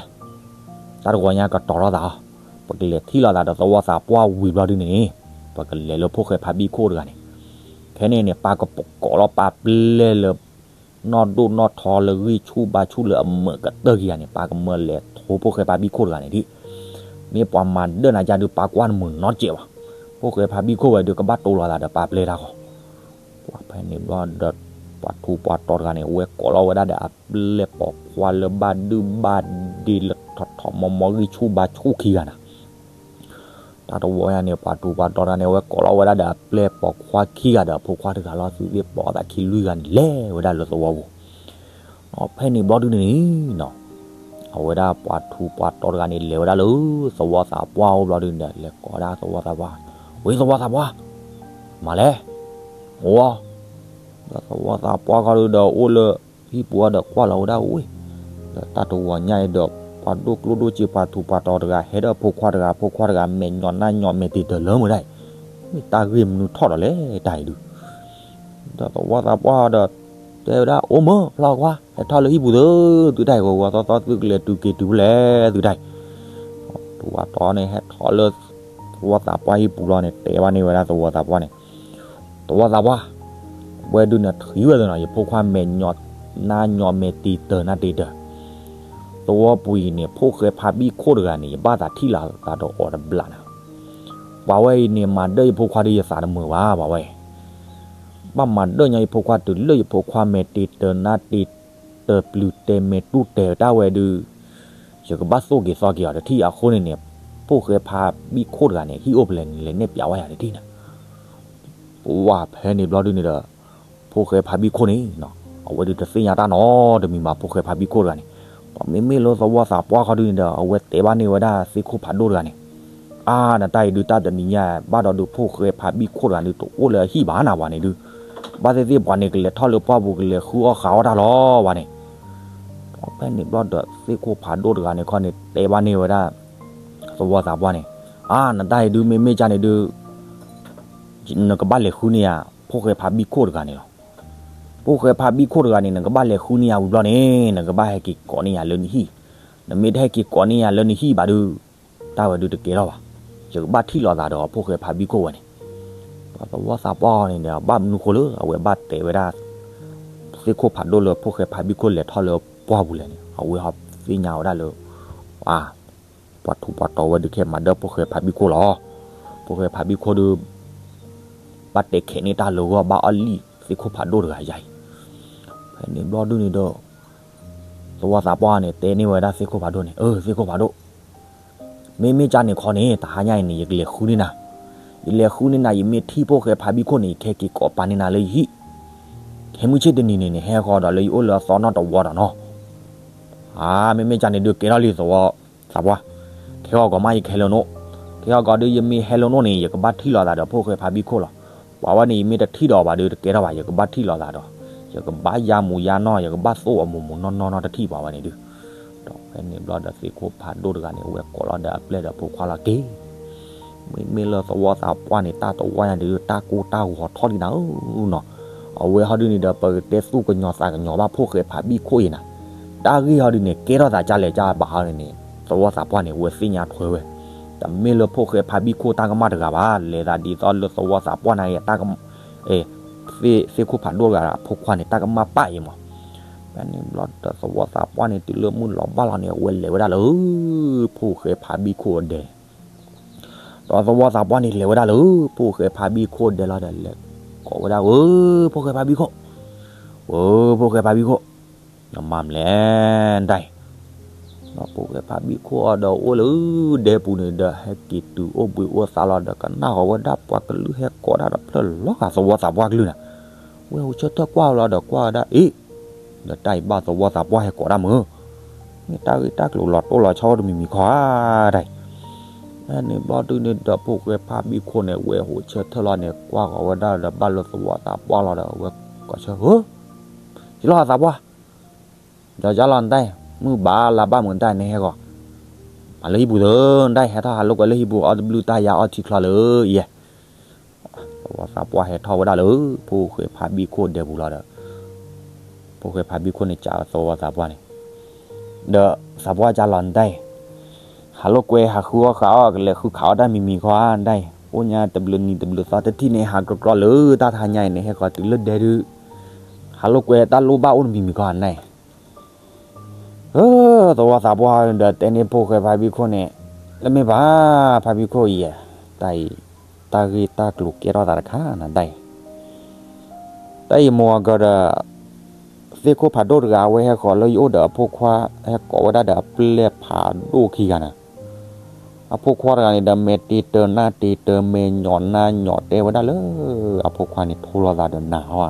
တၢ်တဂီၤညါကတီၤထီၣ်သးအီၤ, ပကလဲၤထံၣ်လိာ်သးဒီးသဝီသးပှၢ်ဝံၤဘျီဒုန့ၣ်န့ၣ်, ပကလဲၤလၢဖိၣ်ဃဲဖါဘံၣ်ခိၣ်တဂၤန့ၣ်. ခဲန့ၣ်န့ၣ် ပၢ်ကကိးလီၤပၢ်ပျဲၢ်လၢ နီၢ်ဒိၣ်နီၢ်ထီလၢဂံၢ်ဆူၣ်ဘါဆူၣ်လၢအမုာ်ကတၢၢ်ခံဂၤန့ၣ် ပၢ်ကမၢလဲၤထိဖိၣ်ဃဲဖါဘံၣ်ခိၣ်တဂၤန့ၣ်ဒံး. မ့ၢ်ပှၤမၤဒၢၣ်နၤကါဒုး ပၢ်ကွၢ်နမုာ်နီတစဲးဘၣ်. ဖိၣ်ဃဲဖါဘံၣ်ခိၣ်ဝဲဒုး ကဘၣ်တိလိာ်သးဒီးပၢ်ပျဲၢ်တၢ်ဃီ. ပှၤဖဲန့ၣ်ဘျီဒီး ပှၤထူးပှၤတီၤတဂၤန့ၣ် အဝဲကိးလီၤဝဲဒၣ်ဒီးအပျဲၢ်ပိာ်ခွါလၢဘၣ်ဒုၣ်ဘၣ်ဒ့လၢထီၣ်ထီၣ်မီမီဂံၢ်ဆူၣ်ဘါဆူၣ်ခံဂၤန့ၣ် တၢ်တဝီညါန့ၣ် ပှၤထူးပှၤတီၤတဂၤန့ၣ် အဝဲကိးလီၤဝဲဒၣ်ဒီးအပျဲၢ်ပိာ်ခွါခံဂၤဒီးအဖိခွါတဂၤလီၤ. သုသ့ၣ်ပိာ်သးခံလွံၢ်ဂၤန့ၣ် လဲၤဝဲဒၣ်လၢသဝီပူၤ. ဖဲန့ၣ်ဘျီဒုန့ၣ်န့ၣ် အဝဲဒၣ်ပှၤထူးပှၤတီၤတဂၤန့ၣ် လဲၤဝဲဒၣ်လၢသဝီသးပှၢ်အိၣ်ဘျီဒုန့ၣ်ဒီး လဲၤကိးဒၣ်သဝီသးပှၢ်, ဝဲသဝီသးပှၢ်, မၤလဲၣ်, အိၣ်, ဒီးသဝီသးပှၢ်ခီဒုဒီးအိၣ်လၢဟံၣ်ပူၤဒီးကွၢ်လီၤဝဲဒၣ်ဝဲ ဒီးတၢ်တဝီညါအံၤဒီး ပှၤဒိၣ်ကျိၣ်ဒိၣ်စ့ ပှၤထူးပှၤတီၤတဂၤ ဟဲဒီးအဖိခွါတဂၤ အဖိခွါတဂၤ မဲာ်ညိးနါညိးမဲာ်တ့ၢ်တၢ်လၢမုာ်ဒၣ်အံၤ, မ့ၢ်တၢ်ဂ့ၢ်မနုၤထီၣ်ဒီးလဲၣ်တၢ်အံၤဒုး ဒီးသဝီသးပှၢ်ဒီး တဲဝဲဒၣ် အိၣ်မုာ်ဖျီကွၢ် ဟဲထီၣ်လၢဟံၣ်ပူၤသု သုတၢ်အံၤ ဂီၤဂီၤသီသီ သုကလဲၤတုၤက့ၤတုၤဖဲလဲၣ် သုတၢ်အံၤ. ထူးပှၤတီၤန့ၣ် ဟဲထီၣ်လၢသဝီသးပှၢ်ဟံၣ်ပူၤလီၤန့ၣ် တဲဘၣ်န့ၢ်ဝဲဒၣ်သဝီသးပှၢ်န့ၣ်, သဝီသးပှၢ်, ဝဲဒုန့ၣ်ထံၣ်ဝဲသနီၤ ယဖိခွါမဲာ်ညိးနါညိးမဲာ်တ့ၢ်တၢ်နါတ့ၢ်တၢ် သဝီပူၤအံၤန့ၣ် ဖိၣ်ဃဲဖါဘံၣ်ခိၣ်တဂၤန့ၣ် ယဘၣ်သးထံၣ်လိာ်သးဒီးအီၤတဘျီနၤ. ပှၤဝဲအံၤန့ၣ် မၤဒၢၣ်ယဖိခွါဒီးယသးတမုာ်ဘၣ် ပှၤဝဲအံၤ ဘၣ်မၤဒၢၣ်ညီယဖိခွါတုၤလၢယဖိခွါမဲာ်တ့ၢ်တၢ်နါတ့ၢ်တၢ်ပျုၤတဲာ်မဲာ်တူၢ်တဲာ်တၢ်ဝဲဒုး ယကဘၣ်သိၣ်က့ၤသီက့ၤအီၤတထံၣ်အဃိန့ၣ်န့ၣ်, ဖိၣ်ဃဲဖါဘံၣ်ခိၣ်တဂၤန့ၣ် ဟံၣ်အိၣ်ဖဲလဲၣ်န့ၣ် လဲၤနဲၣ်ပျးဝဲယၤတထံၣ်နၤ. ပှၤဖဲန့ၣ်ဘျီဒုန့ၣ်ဒီး ဖိၣ်ဃဲဖါဘံၣ်ခိၣ်န့ၣ် အဝဲဒုးတသ့ၣ်ညါတၢ်နီတမံၤဘၣ် ဖိၣ်ဃဲဖါဘံၣ်ခိၣ်တဂၤန့ၣ်. ဒီးမ့မ့ၢ်လၢသဝီသးပှၢ်ခီဒုန့ၣ်ဒီး အဝဲတဲဘၣ်န့ၢ်ဝဲဒၣ်သ့ၣ်ခိၣ်ဖးဒိၣ်တဂၤန့ၣ်, အါ နတၢ်အံၤဒုးတၢ်တနံၤညါ ဘၣ်ဒီးဒုးဖိၣ်ဃဲဖါဘံၣ်ခိၣ်တဂၤန့ၣ် တအိၣ်လၢအဟံၣ်ဘၣ်နၤ ပှၤန့ၣ်ဒုး, ဘၣ်သ့ၣ်သ့ၣ်ပှၤန့ၣ် ကလဲၤထီၣ်လၢပှၢ်ပူၤ ကလဲၤဃုအီၣ်ဃုအီတၢ်လီၤ ပှၤန့ၣ်. ဒီးဖဲန့ၣ်ဘျီဒီးသ့ၣ်ခိၣ်ဖးဒိၣ်တဂၤန့ၣ်ခီန့ၣ် တဲဘၣ်န့ၢ်ဝဲဒၣ် သဝီသးပှၢ်န့ၣ်, အါ နတၢ်အံၤဒုး မ့မ့ၢ်ကန့ၣ်ဒုး နကဘၣ်လဲၤဃုန့ၢ်ယၤ ဖိၣ်ဃဲဖါဘံၣ်ခိၣ်တဂၤန့ၣ်လီၤ. ဖိၣ်ဃဲဖါဘံၣ်ခိၣ်တဂၤန့ၣ် နကဘၣ်လဲၤဃုန့ၢ်ယၤဝံၤဘျီန့ၣ် နကဘၣ်ဟဲက့ၤကိးန့ၢ်ယၤလၢနဟံၣ်, နမ့ၢ်တဟဲက့ၤကိးန့ၢ်ယၤလၢနဟံၣ်ဘၣ်ဒုး တၢ်ဝဲဒုးတကဲထီၣ်ဘၣ်. ယကဘၣ်ထံၣ်လိာ်သးဒီးဖိၣ်ဃဲဖါဘံၣ်ခိၣ်ဝဲန့ၣ်. ဒီးသဝီသးပှၢ်န့ၣ်ဒီး ဘၣ်မနုၤဃိလၢ အဝဲဘၣ်တဲဝဲဒၣ် သ့ၣ်ခိၣ်ဖးဒိၣ်လၢဖိၣ်ဃဲဖါဘံၣ်ခိၣ်လဲၤထီၣ်လၢပှၢ်ပူၤလဲၣ်န့ၣ် အဝဲဟီသ့ၣ်ညါဝဲဒၣ်လၢ ပှၤထူးပှၤတီၤဝဲဒုးခဲမၤဒၢၣ်ဖိၣ်ဃဲဖါဘံၣ်ခိၣ်လီၤ. ဖိၣ်ဃဲဖါဘံၣ်ခိၣ်ဒုး ဘၣ်တဲခဲးန့ၢ်တၢ်လၢဂီၢ် ဘၣ်အီၣ်လံၣ်သ့ၣ်ခိၣ်ဖးဒိၣ်တဂၤယါအံၤ. ဖဲန့ၣ်ဘျီဒုန့ၣ်ဒီး သဝီသးပှၢ်န့ၣ် တဲန့ၢ်ဝဲဒၣ်သ့ၣ်ခိၣ်ဖးဒိၣ်န့ၣ်, အၢ သ့ၣ်ခိၣ်ဖးဒိၣ်, မ့မ့ၢ်ကန့ၣ်ခီန့ၣ် တဟါညါအံၤန့ၣ် ယကလဲၤဃုန့ၢ်နၤ, ယလဲၤဃုန့ၢ်နၤ ယမ့ၢ်ထံၣ်ဖိၣ်ဃဲဖါဘံၣ်ခိၣ်န့ၣ် ယကဟဲက့ၤကိးပာ်န့ၢ်နၤလၢယဟံၣ်, ခဲမုၢ်ဆ့ၣ်တနံၤန့ၣ်န့ၣ် ဟဲဃီဒီးလၢယအိၣ်လၢအသီနီၢ်တဝီဒီးနီၤ. အါ မ့မ့ၢ်ကန့ၣ်ဒုးကဲထီၣ်လံသဝီ သးပှၢ်, ခဲဂီၤကီးမးယကဟဲလၢနအိၣ်, ခဲဂီၤကီးဒုးယမ့ၢ်ဟဲလၢနအိၣ်န့ၣ် ယကဘၣ်ထံၣ်လိာ်သးဒီးဖိၣ်ဃဲဖါဘံၣ်ခိၣ်လီၤ. ပှၤဝဲန့ၣ် ယမ့ၢ်တထံၣ်ဒီးဘၣ်ဒုးတကဲထီၣ်ဘၣ် ယကဘၣ်ထံၣ်လိာ်သးဒီး, ယကဘၣ်ယါမူၤယါနီၢ် ယကဘၣ်သိၣ်အီၤမူၤမူၤနီၢ်နီၢ်နီတထံၣ်ပှၤဝဲန့ၣ်ဒုး. ဒီးဖဲန့ၣ်ဘျီဒီးသ့ၣ်ခိၣ်ဖးဒိၣ်တဂၤန့ၣ် အဝဲကိးလီၤဒီးအပျဲၢ်ဒီးဖိခွါလီၤက့ၤ မ့မ့ၢ်လၢသဝီသးပှၢ်န့ၣ် တၢ်တဝီညါဒုး တၢ်ကိၢ်တၢ်ဂီၤထီၣ်လံနၤဧၢနီၤ. အဝဲဟီဒုန့ၣ်ဒီး ပကတဲသူၣ်ကညီၤသးကညီၤဘၣ်ဖိၣ်ဃဲဖးဘံၣ်ခိၣ်အံၤနၤ, တၢ်ဂ့ၢ်ဟီဒုန့ၣ် ကဲထီၣ်သးကလဲၣ်ကဘၣ်ဟီန့ၣ်န့ၣ် သဝီသးပှၢ်န့ၣ် အဝဲသ့ၣ်ညါထွဲဝဲ, တမ့ၢ်လၢဖိၣ်ဃဲဖးဘံၣ်ခိၣ်တၢ်ကမၣ်တဂၤဘၣ် လဲၤသးဒ်သိးလၢသဝီသးပှၢ်န့ၣ် တၢ်ကမၣ် သ့ၣ်ခိၣ်ဖးဒိၣ်တဂၤအဖိခွါန့ၣ် တၢ်ကမၣ်ပၢ်အံၤမး ဖဲန့ၣ်ဘျီဒီးသဝီသးပှၢ်န့ၣ် တုၤလၢမုၢ်လီၤဘၣ်လီၤန့ၣ် အဝဲလဲၤဝဲဒၣ်လၢ ဖိၣ်ဃဲဖးဘံၣ်ခိၣ်အဒဲ, ဒီးသဝီသးပှၢ်န့ၣ်လဲၤဝဲဒၣ်လၢ ဖိၣ်ဃဲဖးဘံၣ်ခိၣ်ဒဲလီၤဒီး လဲၤကိးဝဲဒၣ် ဝဲ ဖိၣ်ဃဲဖးဘံၣ်ခိၣ်, ဝဲ ဖိၣ်ဃဲဖးဘံၣ်ခိၣ်, နမၤမလဲၣ်ဒၣ်အံၤ, ဒီးဖိၣ်ဃဲဖးဘံၣ်ခိၣ်အီၤဒီးအိၣ်လၢဒဲပူၤန့ၣ်ဒီး ဟဲက့ၤတုၤအိၣ်ဘှံးအိၣ်သါလီၤဒီး ကနၣ်ဃီၤဝဲဒၣ်ပှၤကလုာ်ဟဲကိးဒၣ်ဒီးဖျၢၣ်လီၤဃာ်သဝီသးပှၢ်ကလုာ်န့ၣ်, ဝဲဟူးဆၢထၢၣ်ကွၢ်လီၤဒီးကွၢ်ဝဲဒၣ်အံၤ, ဒီးတၢ်အံၤဘၣ်သဝီသးပှၢ်ဟဲကိးဒၣ်မုၢ်, မ့ၢ်တၢ်ဂ့ၢ်တၢ်ကျိၤလီၤတိၢ်လီၤဆီအိၣ်တမံၤမံၤခီဧါဒၣ်အံၤ, ဖဲန့ၣ်ဘျီဒုန့ၣ်ဒီးဖိၣ်ဃဲဖးဘံၣ်ခိၣ်န့ၣ် ဝဲဟူးဆၢထၢၣ်လီၤန့ၣ် ကွၢ်ဃီၤဝဲဒၣ်ဒီးဘၣ်လၢသဝီသးပှၢ်လီၤဒီး အဝဲကိးဆၢ ဟၢ ယလီၤသးပှၢ်, ဒီးယလီၤနတၢ်အံၤ မုၢ်ဘၣ်လါဘၣ်မုၢ်နတၢ်အံၤ နဟဲဃီၤ, မၤလၢဟံၣ်ပူၤသၢ နတၢ်အံၤ ဟဲထီၣ်ဟးလိာ်ကွဲလၢဟံၣ်ပူၤ အီၣ်တဘျုးတၢ်ယၤအီၣ်ထံချီလၢယဲ, သဝီသးပှၢ်ဟဲထီၣ်ဝဲဒၣ်လၢ ဖိၣ်ဃဲဖးဘံၣ်ခိၣ်ဒဲပူၤလီၤဒီး ဖိၣ်ဃဲဖးဘံၣ်ခိၣ်န့ၣ် ကးသဝီသးပှၢ်န့ၣ်, ဒီးသးပှၢ်ကလီၤနတၢ်အံၤ, ဟးလိာ်ကွဲဟးဃုအီၣ်ဃုအီၣ် ကလဲၤဃုခးအီၣ်တၢ်မံၤမံၤခီဧါ နတၢ်အံၤ အိၣ်ညါတဘျုးနံၤတဘျုးသီတထံၣ်န့ၣ် ဟးကြီကြီလၢတၢ်တဟါညါအံၤန့ၣ် ဟဲဃီၤတုၤလၢဒဲဒုး, ဟးလိာ်ကွဲတၢ်လိၣ်ဘၣ်အိၣ်တမံၤမံၤခီဧါ နတၢ်အံၤ သဝီသးပှၢ်ဒီးတဲန့ၢ်ဖိၣ်ဃဲဖးဘံၣ်ခိၣ်န့ၣ်, လၢမ့ၢ်ဘၣ် ဖးဘံၣ်ခိၣ်အံၤ, တၢ်အံၤ, တၢ်ဂ့ၢ်တၢ်ကျိၤကဲထီၣ်သးတခါနတၢ်အံၤ, တၢ်အံၤမိၢ်အကၤဒီး, သ့ၣ်ခိၣ်ဖးဒိၣ်တဂၤ အဝဲဟဲဃီၤလၢယအိၣ်ဒီးအဖိခွါ, ဟဲကိးဝဲဒၣ်ဒီးအပျဲၢ်ဖးဒိၣ်ခံဂၤန့ၣ် အဖိခွါတဂၤန့ၣ်ဒီး မဲာ်တ့တၢၤနၢ်တ့တၢၤ မဲာ်ညီၣ်နၢ်ညီၣ် တဲဝဲဒၣ်လၢ အဖိခွါန့ၣ် ထိလိာ်သးဒီးနၤဟီဧါ,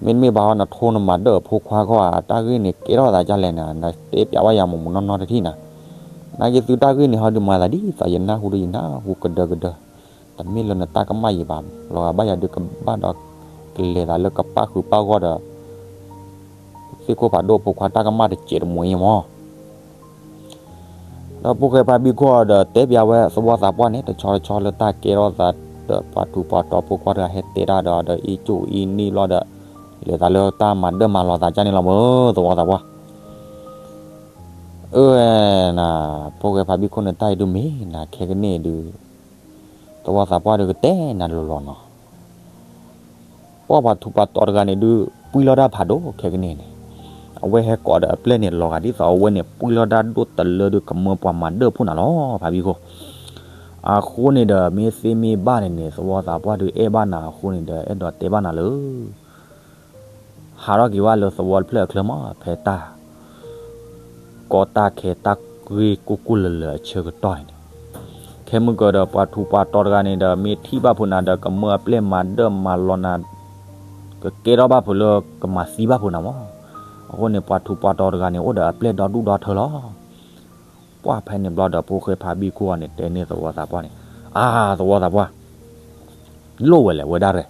မ့တမ့ၢ်ဘၣ်ဟီ နထိနမၤဒၢၣ်အဖိခွါခီဧါ, တၢ်ဂ့ၢ်န့ၣ်ကဲထီၣ်သးဒ်လဲၣ်န့ၣ် နတဲပျးဝဲယၤမုၢ်မုၢ်နီၢ်နီၢ်တထံၣ်နၤ, နာ်က့ၤသုတၢ်ဂ့ၢ်န့ၣ်ဟီဒုးမၤသးဒ်သိးယနၢ်ဟူဒီးယနၢ်ဟူကဒၢကဒၢ, တမ့ၢ်လၢနတၢ်ကမၣ်ယံၤဘၣ်, လီၤဂာ်ဘၣ်ယၤဒုးကဘၣ်ဒီး, ကလဲၤသးလၢကပၣ်ဃုာ်ပၣ်ဂီၢ်ဒီး သ့ၣ်ခိၣ်ဖးဒိၣ်အဖိခွါတၢ်ကမၣ်တစဲးတမှဲအံၤမး, ဒီးဖိၣ်ဃဲဖးဘံၣ်ခိၣ်ဒီးတဲပျးဝဲသဝီသးပှၢ်န့ၣ် တဆီတဆီလၢတၢ်ကဲထီၣ်သးဒီး ပှၤထူးပှၤတီၤဖိခွါတဂၤဟဲတဲတၢ်ဒီး ဒီးအ့ၣ်ကၠိၣ်အ့ၣ်န့ၣ်ဘျီဒီး, လဲၤသးလၢတၢ်မၤဒၢၣ်မၤလီၤသးကၢ်န့ၣ်လီၤမး သဝီသးပှၢ်, အၢ, ဖိၣ်ဃဲဖးဘံၣ်ခိၣ်န့ၣ် တၢ်အံၤဒုးမ့ၢ်နၤခဲကနံၣ်အံၤဒုး, သဝီသးပှၢ်ဒုးကတဲနၤလီၤလီၤနီၤ ပှၢ်ပှၤထူးပှၤတီၤတဂၤန့ၣ်ဒုး ပှံၢ်လီၤတၢ်ဖးဒိၣ်ခဲကနံၣ်န့ၣ်, အဝဲဟဲကိးဒီးအပျဲၢ်န့ၣ် လီၤဂာ်ဒ်သိးအဝဲန့ၣ် ပှံၢ်လီၤတၢ်ဒိၣ်တလၢဒုးကမၢပှၤမၤဒၢၣ်ဖိနၤလီၤ ဖးဘံၣ်ခိၣ်, အဃိန့ၣ်ဒီး မ့ၢ်သ့မ့ၢ်ဘၣ်န့ၣ်န့ၣ် သဝီသးပှၢ်ဒုးအဲၣ်ဘၣ်နၤအဃိန့ၣ်ဒီး အဲၣ်ဒိးတဲဘၣ်နၤလၢ ဟးထီၣ်က့ၤဘၣ်လၢသဝီတဖျၢၣ်အချၢမး ဖဲတၢ် ကီတၢ်ခဲတၢ်ဂ့ၢ်ကိၢ်ကိၢ်လၢၤလၢၤအဆၢကတီၢ်န့ၣ်န့ၣ်, ခဲမုၢ်ကဒီးပှၤထူးပှၤတီၤတဂၤန့ၣ်ဒီး မ့ၢ်ထံၣ်ဘၣ်ဖုးနၤဒီး ကမၢအပျဲၢ်မၤဒၢၣ်မၤလီၤနၤ, ကကဲထီၣ်ဘၣ်ဖုးလၢကမၤသံဘၣ်ဖုးနၤမး, အဃိန့ၣ် ပှၤထူးပှၤတီၤတဂၤန့ၣ် အိၣ်ဒီးအပျဲၢ်ဒီဒူၣ်ဒီထၢလီၤ. ပှၢ်ဖဲန့ၣ်ဘျီဒီး ဖိၣ်ဃဲဖးဘံၣ်ခိၣ်အီၤန့ၣ် တဲန့ၢ်သဝီသးပှၢ်န့ၣ်, အါ သဝီသးပှၢ် လိၣ်ဝဲလဲၣ်ဝဲဒၣ်ရဲၣ်,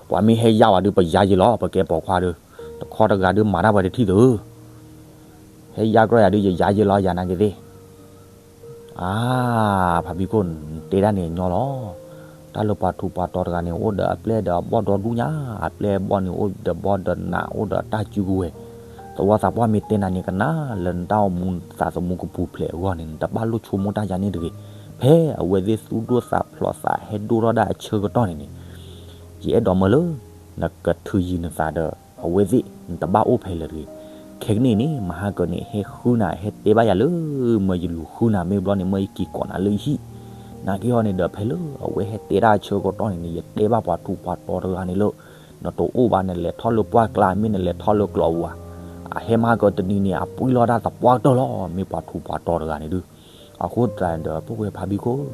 ပှၤမ့ၢ်ဟဲယါဝဲဒုး ပယါယ့လီၤ ပကဲပိာ်ခွါဒီး, တခီတဂၤဒုးမၤတၢ်ပှဲၤတထံၣ်သု, ဟဲယါကြၢးယၤဒုး ယယါယ့လီၤ ယၤနာ်က့ၤသ့ၣ်, အါ ဖးဘံၣ်ခိၣ် နတဲဒၣ်န့ၣ်ညီလီၤ. တၢ်လၢပှၤထူးပှၤတီၤတဂၤန့ၣ် အိၣ်ဒီးအပျဲၢ်ဒီးအဘီၣ်ဒီဒူၣ်ညါ, အပျဲၢ်အဘီၣ်န့ၣ် အိၣ်ဒီးဘီဒီးနး အိၣ်ဒီးတၢ်စုကဝဲၤ, သဝီသးပှၢ်မ့ၢ်တဲနၤန့ၣ် ကနၣ်လၢနတၢ်အိၣ်မူသးသမူကပူၤဖျဲးအဂီၢ်န့ၣ် နတဘၣ်လိၣ်ဆိကမိၣ်တၢ်ယါန့ၣ်တဂ့ၤ. ဖဲအဝဲသ့ၣ်သူၣ်ဒိၣ်သးဖျိးသးဟဲဒိၣ်ထီၣ်ဒၣ်အဆၢကတီၢ်န့ၣ်န့ၣ်, ယအဲၣ်ဒိးမၢလၢ နကထုးယံၤနသးဒီး အဝဲသ့ၣ် နတဘၣ်အိၣ်ဖဲလၢၤတဂ့ၤ. ခဲကနံၣ်န့ၣ် မဟါကၢန့ၣ် ဟဲဃုနၤ ဟဲတဲဘၣ်ယၤလၢ မၢယလူၤဃုနၤမ့ၢ်ဘျီန့ၣ် မၢယက့ၤကိးနၤလၢယဟံၣ်, နာ်က့ၤဟီန့ၣ်ဒီး ဖဲလၢအဝဲဟဲတဲဒၣ်အဆၢကတီၢ်န့ၣ်န့ၣ် ယတဲဘၣ်ပှၤထူးပှၤတီၤတဂၤန့ၣ်လၢ နတအိၣ်ဘၣ် နလဲၤထီၣ်လၢပှၢ်ကျါ မ့ၢ်နလဲၤထီၣ်လၢကျီပူၤဧါ, အဟဲမဟါကၢတနံၤန့ၣ် အပှံၢ်လီၤတၢ်သပှၢ်ကတၢၢ်လီၤ မ့ၢ်ပှၤထူးပှၤတီၤတဂၤန့ၣ်ဒုး. အဃိသတးဒီး ဖိၣ်ဃဲဖးဘံၣ်ခိၣ်,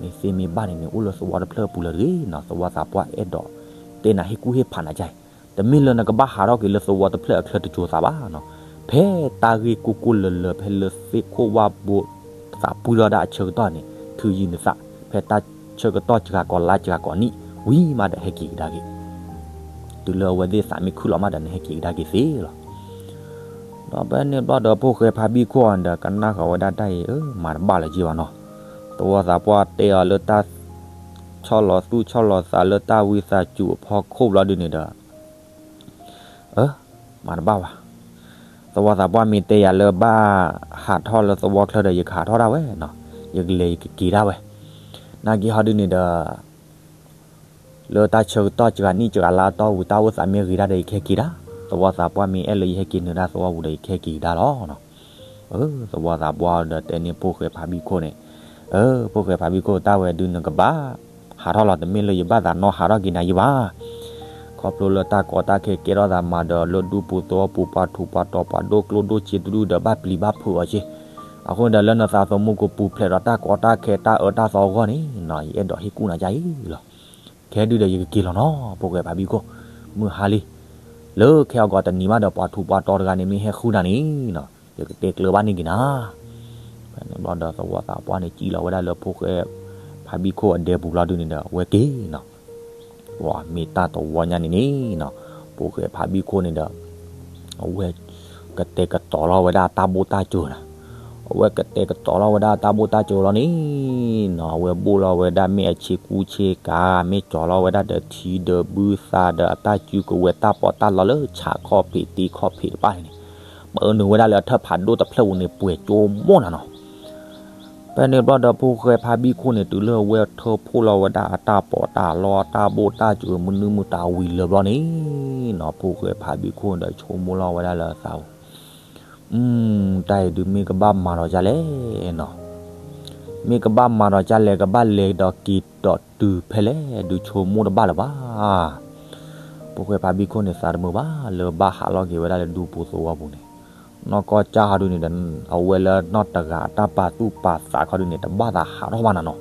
မ့ၢ်သ့မ့ၢ်ဘၣ်န့ၣ်န့ၣ် အိၣ်လၢသဝီတဖျၢၣ်အပူၤလၢၤတဂ့ၤနီၤ, သဝီသးပှၢ်အဲၣ်ဒိးတဲနၤဟ့ၣ်ကူၣ်ဟ့ၣ်ဖးနၤကါအံၤ, တမ့ၢ်လၢနကဘၣ်ဟးထီၣ်က့ၤလၢသဝီတဖျၢၣ်အချၢတစိၤသးဘၣ်နီၤ. ဖဲတၢ်ဂ့ၢ်ကိၢ်ကိၢ်လၢၤလၢၤ ဖဲလၢသ့ၣ်ခိၣ်ဝၣ်ဘိ သးပှံၢ်ထီၣ်ဒၣ်အဆၢကတီၢ်န့ၣ် ထုးယံၤနသး, ဖဲတၢ်ဆၢကတီၢ်စှၤကိာ်လါစှၤကိာ်နံၣ် ဝံၤမးဒီးဟဲက့ၤကဒါက့ၤ တုၤလၢအဝဲသ့ၣ်သးမ့ၢ်ခုၣ်လီၤမးဒီးနဟဲက့ၤကဒါက့ၤသ့လီၤ. ဒီးဖဲန့ၣ်ဘျီဒီး ဖိၣ်ဃဲဖးဘံၣ်ခိၣ်အီၤဒီး ကနၣ်ဃီၤဝဲဒၣ်တၢ်အံၤ အၢ မၤတဘၣ်လၢၤက့ၤဘၣ်နီၤ. သဝီသးပှၢ်တဲအီၤလၢတၢ် ဆီၣ်လီၤသူၣ်ဆီၣ်လီၤသးလၢတၢ်ဝံသးစူၤအဖီခိၣ်ဘျီဒုန့ၣ်ဒီး အၢ မၤတဘၣ်ဘၣ်. သဝီသးပှၢ်မ့ၢ်တဲယၤလၢဘၣ်ဟးထီၣ်လၢသဝီချၢဒီး ယကဟးထီၣ်ဒၣ်ဝဲနီၤ, ယကလဲၤယကက့ၤဒၣ်ဝဲ. နာ်က့ၤဟီဒုန့ၣ်ဒီး လၢတၢ်ဆၢကတီၢ်စှၤနံၣ်စှၤလါတီၢ်ဝံၤ တၢ်အိၣ်သးမ့ၢ်ဂ့ၤဒၣ်ဒီး ယကဟဲက့ၤဒၣ် သဝီသးပှၢ်မ့ၢ်အဲၣ်လၢယဟဲက့ၤနုာ်ဒၣ်သဝီပူၤဒီး ယကဟဲက့ၤကဒါလီၤနီၤ. သဝီသးပှၢ်ဒီးတဲန့ၢ်ဖိၣ်ဃဲဖးဘံၣ်ခိၣ်န့ၣ်, အၢ ဖိၣ်ဃဲဖးဘံၣ်ခိၣ် တၢ်ဝဲဒုးနကဘၣ် ဟးထီၣ်လီၤ, တမ့ၢ်လၢယဘၣ်သးနီၢ်ဟးထီၣ်က့ၤနၤယံၤဘၣ်. ခီဖျိလၢတၢ်ကီတၢ်ခဲကဲထီၣ်သးမၤဒီး လၢဒူပူၤသဝီပူၤ ပှၤထူးပှၤတီၤ ပှၤဒိၣ်ကျိၣ်ဒိၣ်စ့တဒူၣ်ဒီး ဘၣ်ပျံၤဘၣ်ဖုးအီၤက့ၢ်. အဃိန့ၣ်ဒီး လၢနသးသမူကပူၤဖျဲးဒီးတၢ်ကီတၢ်ခဲတၢ်အၢတၢ်သီအဂီၢ်န့ၣ်နီၤ, ယအဲၣ်ဒိးဟ့ၣ်ကူၣ်နၤဒ်အံၤလီၤ. ခဲဒုဒီးယကက့ၤလီၤနီၤ ဖိၣ်ဃဲဖးဘံၣ်ခိၣ်, မုၢ်ဟါလံ. လၢခဲအဂီၤတနံၤမးဒီး ပှၤထူးပှၤတီၤတဂၤန့ၣ် မ့ၢ်ဟဲဃုနၤန့ၣ်နီၤ, ယကတဲကျၢၤဘၣ်န့ၢ်က့ၤနၤ. ဖဲန့ၣ်ဘျီဒီး သဝီသးပှၢ်န့ၣ် စံၣ်လီၤဝဲဒၣ်လၢဖိၣ်ဃဲဖးဘံၣ်ခိၣ်အဒဲပူၤလီၤဒုန့ၣ်ဒီး အဝဲက့ၤနီၤ. ပှၤမ့ၢ်တၢ်တဝီညါန့ၣ်န့ၣ်နီၤ, ဖိၣ်ဃဲဖးဘံၣ်ခိၣ်န့ၣ်ဒီး အဝဲကတဲာ်ကတီၤလီၤဝဲဒၣ်တၢ်ဘိၣ်တၢ်စၢၤနၤ. အဝဲကတဲာ်ကတီၤလီၤဝဲဒၣ်တၢ်ဘိၣ်တၢ်စၢၤလီၤန့ၣ်နီၤ, အဝဲဘိၣ်လီၤဝဲဒၣ်မ့ၢ်အဆ့ကူဆ့ကၤ, မ့ၢ်ကၠီၤလီၤဝဲဒၣ်ဒီးထံဒီးဘုသးဒီး အတၢ်စုကဝဲၤတၢ်ပီးတၢ်လီလၢဆးခီၣ်ဖံးတံခီၣ်ဖံးတဖၣ်န့ၣ်န့ၣ်, ပာ်နုာ်ဝဲဒၣ်လၢအထၢၣ်ဖးဒိၣ်တဖျၢၣ်ပူၤန့ၣ် ပှဲၤကၠိမိၢ်နၤနီၤ. ဖဲန့ၣ်ဘျီဒီး ဖိၣ်ဃဲဖးဘံၣ်ခိၣ်န့ၣ် တုၤလၢအဝဲထၢဖှိၣ်လီၤဝဲဒၣ်အတၢ်ပီးတၢ်လီ တၢ်ဘိၣ်တၢ်စၢၤ မနုၤမတၤဝံၤလၢာ်ဘျီန့ၣ်နီၤ, ဖိၣ်ဃဲဖးဘံၣ်ခိၣ်န့ၣ်ဒီး ဆိကမိၣ်လီၤဝဲဒၣ်လၢသးပူၤ, တၢ်အံၤဒုးမ့ၢ်ကဘၣ်မၤဒီးဒ်လဲၣ်နီၤ, မ့ၢ်ကဘၣ်မၤဒီးဒ်လဲၣ်, ကဘၣ်လဲၤဒီးက့ၤဒီးတုၤဖဲလဲၣ်ဒုး ဆိကမိၣ်တဘၣ်လၢၤဘၣ်. ဖိၣ်ဃဲဖးဘံၣ်ခိၣ်န့ၣ် သးတမုာ်ဘၣ် လၢဘၣ်ဟးလီၤက့ၤဝဲဒၣ်လၢဒူပူၤသဝီပူၤန့ၣ်, နီၢ်ကီၢ်ကၢ်ဟီဒုန့ၣ်ဒီး အဝဲလၢနီၢ်တဂၤအတၢ်ပာ်သူၣ်ပာ်သးခီဒုန့ၣ် တဘၣ်သးဟးထီၣ်ဘၣ်နၤနီၤ.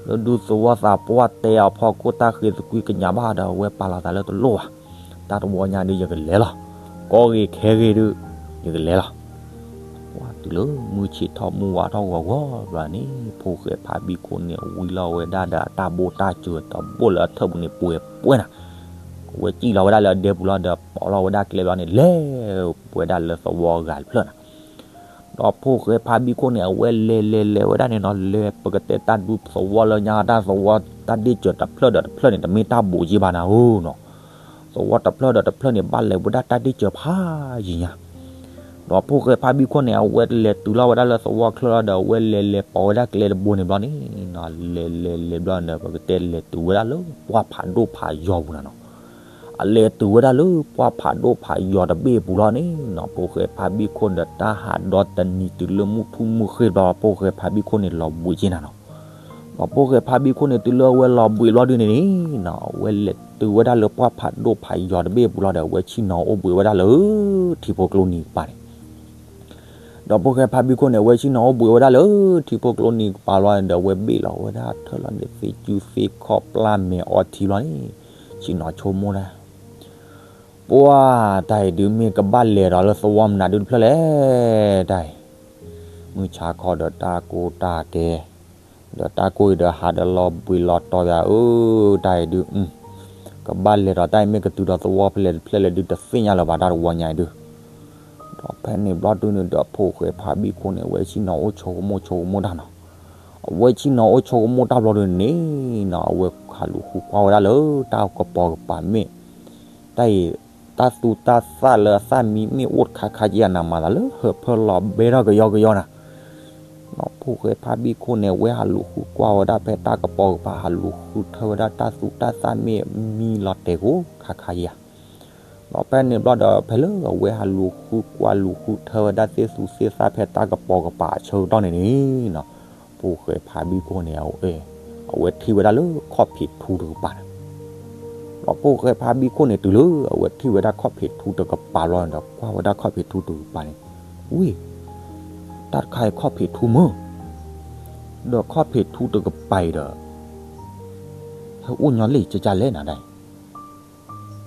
လၢဒူသဝီသးပှၢ်တဲအီၤဖီခိၣ် တၢ်ဃ့သကွံၢ်ကညးဘၣ်ဒီး အဝဲပာ်လီၤသးလၢတလိၣ်ဘၣ်, တၢ်တဝီညါဒုး ယကလဲၤလီၤ, ကီဂ့ၤခဲဂ့ၤဒုး ယကလဲၤလီၤ. ပှၤတုၤလၢမုၢ်ဆ့ၣ်ထီၣ်မုၢ်ဝါထီၣ်ဂီၤဂီၤဘျီန့ၣ် ဖိၣ်ဃဲဖးဘံၣ်ခိၣ်န့ၣ် ဝံလီၤဝဲဒၣ်ဒီးအတၢ်ဘိၣ်တၢ်စၢၤတဘိၣ်လၢအထၢၣ်ပူၤန့ၣ် ပှဲၤပှဲၤနၤ. အဝဲစံၣ်လီၤဝဲဒၣ်လၢအဒဲပူၤလီၤဒီး ပိာ်လီၤဝဲဒၣ်ကျဲဘျီန့ၣ် လဲၤဝဲဒၣ်လၢသဝီအဂၤတဖျၢၣ်နၤ. ဒီးဖိၣ်ဃဲဖးဘံၣ်ခိၣ်န့ၣ် အဝဲလဲၤလဲၤလဲၤဝဲဒၣ်န့ၣ်နီၤ, လဲၤပကတဲတၢ်ဒူသဝီလၢညါ တၢ်သဝီတၢ်ဒ့ၣ်စၢၤတဖျၢၣ်ဒီးတဖျၢၣ်န့ၣ် တမ့ၢ်တၢ်ဘူးက့ဘၣ်နၤဧၢနီၤ. သဝီတဖျၢၣ်ဒီးတဖျၢၣ်န့ၣ် ဘၣ်လဲၤဝဲဒၣ်တၢ်ဒ့ၣ်စၢၤဖးယံၤညါ. ဒီးဖိၣ်ဃဲဖးဘံၣ်ခိၣ်န့ၣ် အဝဲလဲၤတုၤလီၤဝဲဒၣ်လၢသဝီချၢလီၤဒီး အဝဲလဲၤလဲၤပိာ်ဝဲဒၣ်ကျဲတဘိန့ၣ်ဘျီန့ၣ်နီၤ, လဲၤလဲၤလဲၤဘျီန့ၣ်ဒီး ပကတဲလဲၤတုၤဝဲဒၣ်လၢပှၢ်ဖးဒိၣ်ဖးယီၤပူၤနၤနီၤ. အလဲၤတုၤဝဲဒၣ်လၢပှၢ်ဖးဒိၣ်ဖးယီၤတဘ့ၣ်ပူၤလီၤန့ၣ်နီၤ, ဖိၣ်ဃဲဖးဘံၣ်ခိၣ်န့ၣ်ဒီး တၢ်ဟးဒီတနံၤတုၤလၢမုၢ်ထူၣ်မုၢ်ဃ့ၢ်ဘျီ ဖိၣ်ဃဲဖးဘံၣ်ခိၣ်န့ၣ် လီၤဘှံးက့နၤနီၤ. ဒီးဖိၣ်ဃဲဖးဘံၣ်ခိၣ်န့ၣ် တုၤလၢအဝဲလီၤဘှံးဘျီဒုန့ၣ်န့ၣ်နီၤ, အဝဲလဲၤတုၤဝဲဒၣ်လၢပှၢ်ဖးဒိၣ်ဖးယီၤတဘ့ၣ်ပူၤလီၤဒီး အဝဲဆ့ၣ်နီၤအိၣ်ဘှံးဝဲဒၣ်လၢ ထံဖိကျိနံၤကပၤန့ၣ်. ဒီးဖိၣ်ဃဲဖးဘံၣ်ခိၣ်န့ၣ် အဝဲဆ့ၣ်နီၤအိၣ်ဘှံးဝဲဒၣ်လၢ ထံဖိကျိနံၤကပၤလီၤဒီး အဝဲဘ့ၣ်လီၤဝဲဒၣ်ထၢၣ်လီၤဒီး သ့ၣ်ကူသ့ၣ်ခီၣ်ပျၢ်မဲာ်အီထံလီၤန့ၣ်, ဆ့ၣ်နီၤဆိကမိၣ်ဒၣ် ပှၤတၢ်အံၤဒုးမ့ၢ်ကဘၣ်လဲၤဒီးလၢသဝီမနုၤဒုတဖျၢၣ်လဲၣ် တၢ်အံၤ, မုၢ်ဆါခီဒီးတၢ်ကိၢ်တၢ်ဂီၤ, ဒီးတၢ်ကိၢ်အံၤဒီးဟးဒီးလီၤဘှံးလီၤတီၤယၤဧၢ, တၢ်အံၤဒုး, ကဘၣ်လဲၤဒီးတၢ်အံၤမ့ၢ်ကတုၤဒီးသဝီဖဲလဲၣ်တဖျၢၣ်လဲၣ်ဒုး တသ့ၣ်ညါလၢၤဘၣ် တၢ်တဝီညါအံၤဒုး. ဒီးဖဲန့ၣ်ဘျီဒုန့ၣ်ဒီး ဖိၣ်ဃဲဖးဘံၣ်ခိၣ်န့ၣ် အဝဲဆ့ၣ်နီၤအိၣ်ဆိကမိၣ်ဆိကမိၣ်တၢ်နီၤ, အဝဲဆ့ၣ်နီၤအိၣ်ဆိကမိၣ်တၢ်ဘျီဒုန့ၣ်နီၤ, အဝဲဟးလူၤဃုကွၢ်ဝဲဒၣ်လၢတၢ်ကပီၤကပၤမ့ၢ်, တၢ်အံၤ, တၢ်သူတၢ်သၣ်လၢအသၣ်မံမ့ၢ်အိၣ်တခါခါက့ဧါနၤ, မၤသးလၢဟၢဖၢလီၤဘဲထီၣ်ကယီကယီနၤ. ဒီးဖိၣ်ဃဲဖးဘံၣ်ခိၣ်န့ၣ် အဝဲဟးလူၤဃုကွၢ်ဝဲဒၣ်ဖဲတၢ်ကပီၤကပၤ ဟးလူၤဃုထၢဝဲဒၣ်တၢ်သူတၢ်သၣ်မ့ၢ်မံလီၤတဲာ်ကိးခါခါဧါ. ဒီးဖဲန့ၣ်ဘျီဒီး ဖဲလၢအဝဲဟးလူၤဃုကွၢ်လူၤဃုထၢဝဲဒၣ်သ့ၣ်သူသ့ၣ်သၣ်ဖဲတၢ်ကပီၤကပၤအဆၢကတီၢ်န့ၣ်န့ၣ်နီၤ, ဖိၣ်ဃဲဖးဘံၣ်ခိၣ်န့ၣ် အဝဲထံၣ်ဝဲဒၣ်လၢခီၣ်ဖံးထူတကပၤန့ၣ်. ဒီးဖိၣ်ဃဲဖးဘံၣ်ခိၣ်န့ၣ် တုၤလၢအဝဲထံၣ်ဝဲဒၣ်ခီၣ်ဖံးထူတကပၤလီၤဒီး ကွၢ်ဝဲဒၣ်ခီၣ်ဖံးထူတကပၤန့ၣ်, ဝ့ၢ်, တၢ်တခါအံၤခီၣ်ဖံးထူမုၢ်, ဒီးခီၣ်ဖံးထူတကပၤအံၤဒီး ဟဲအိၣ်ညီလံ ကကလဲၣ်နၤဒၣ်အံၤ,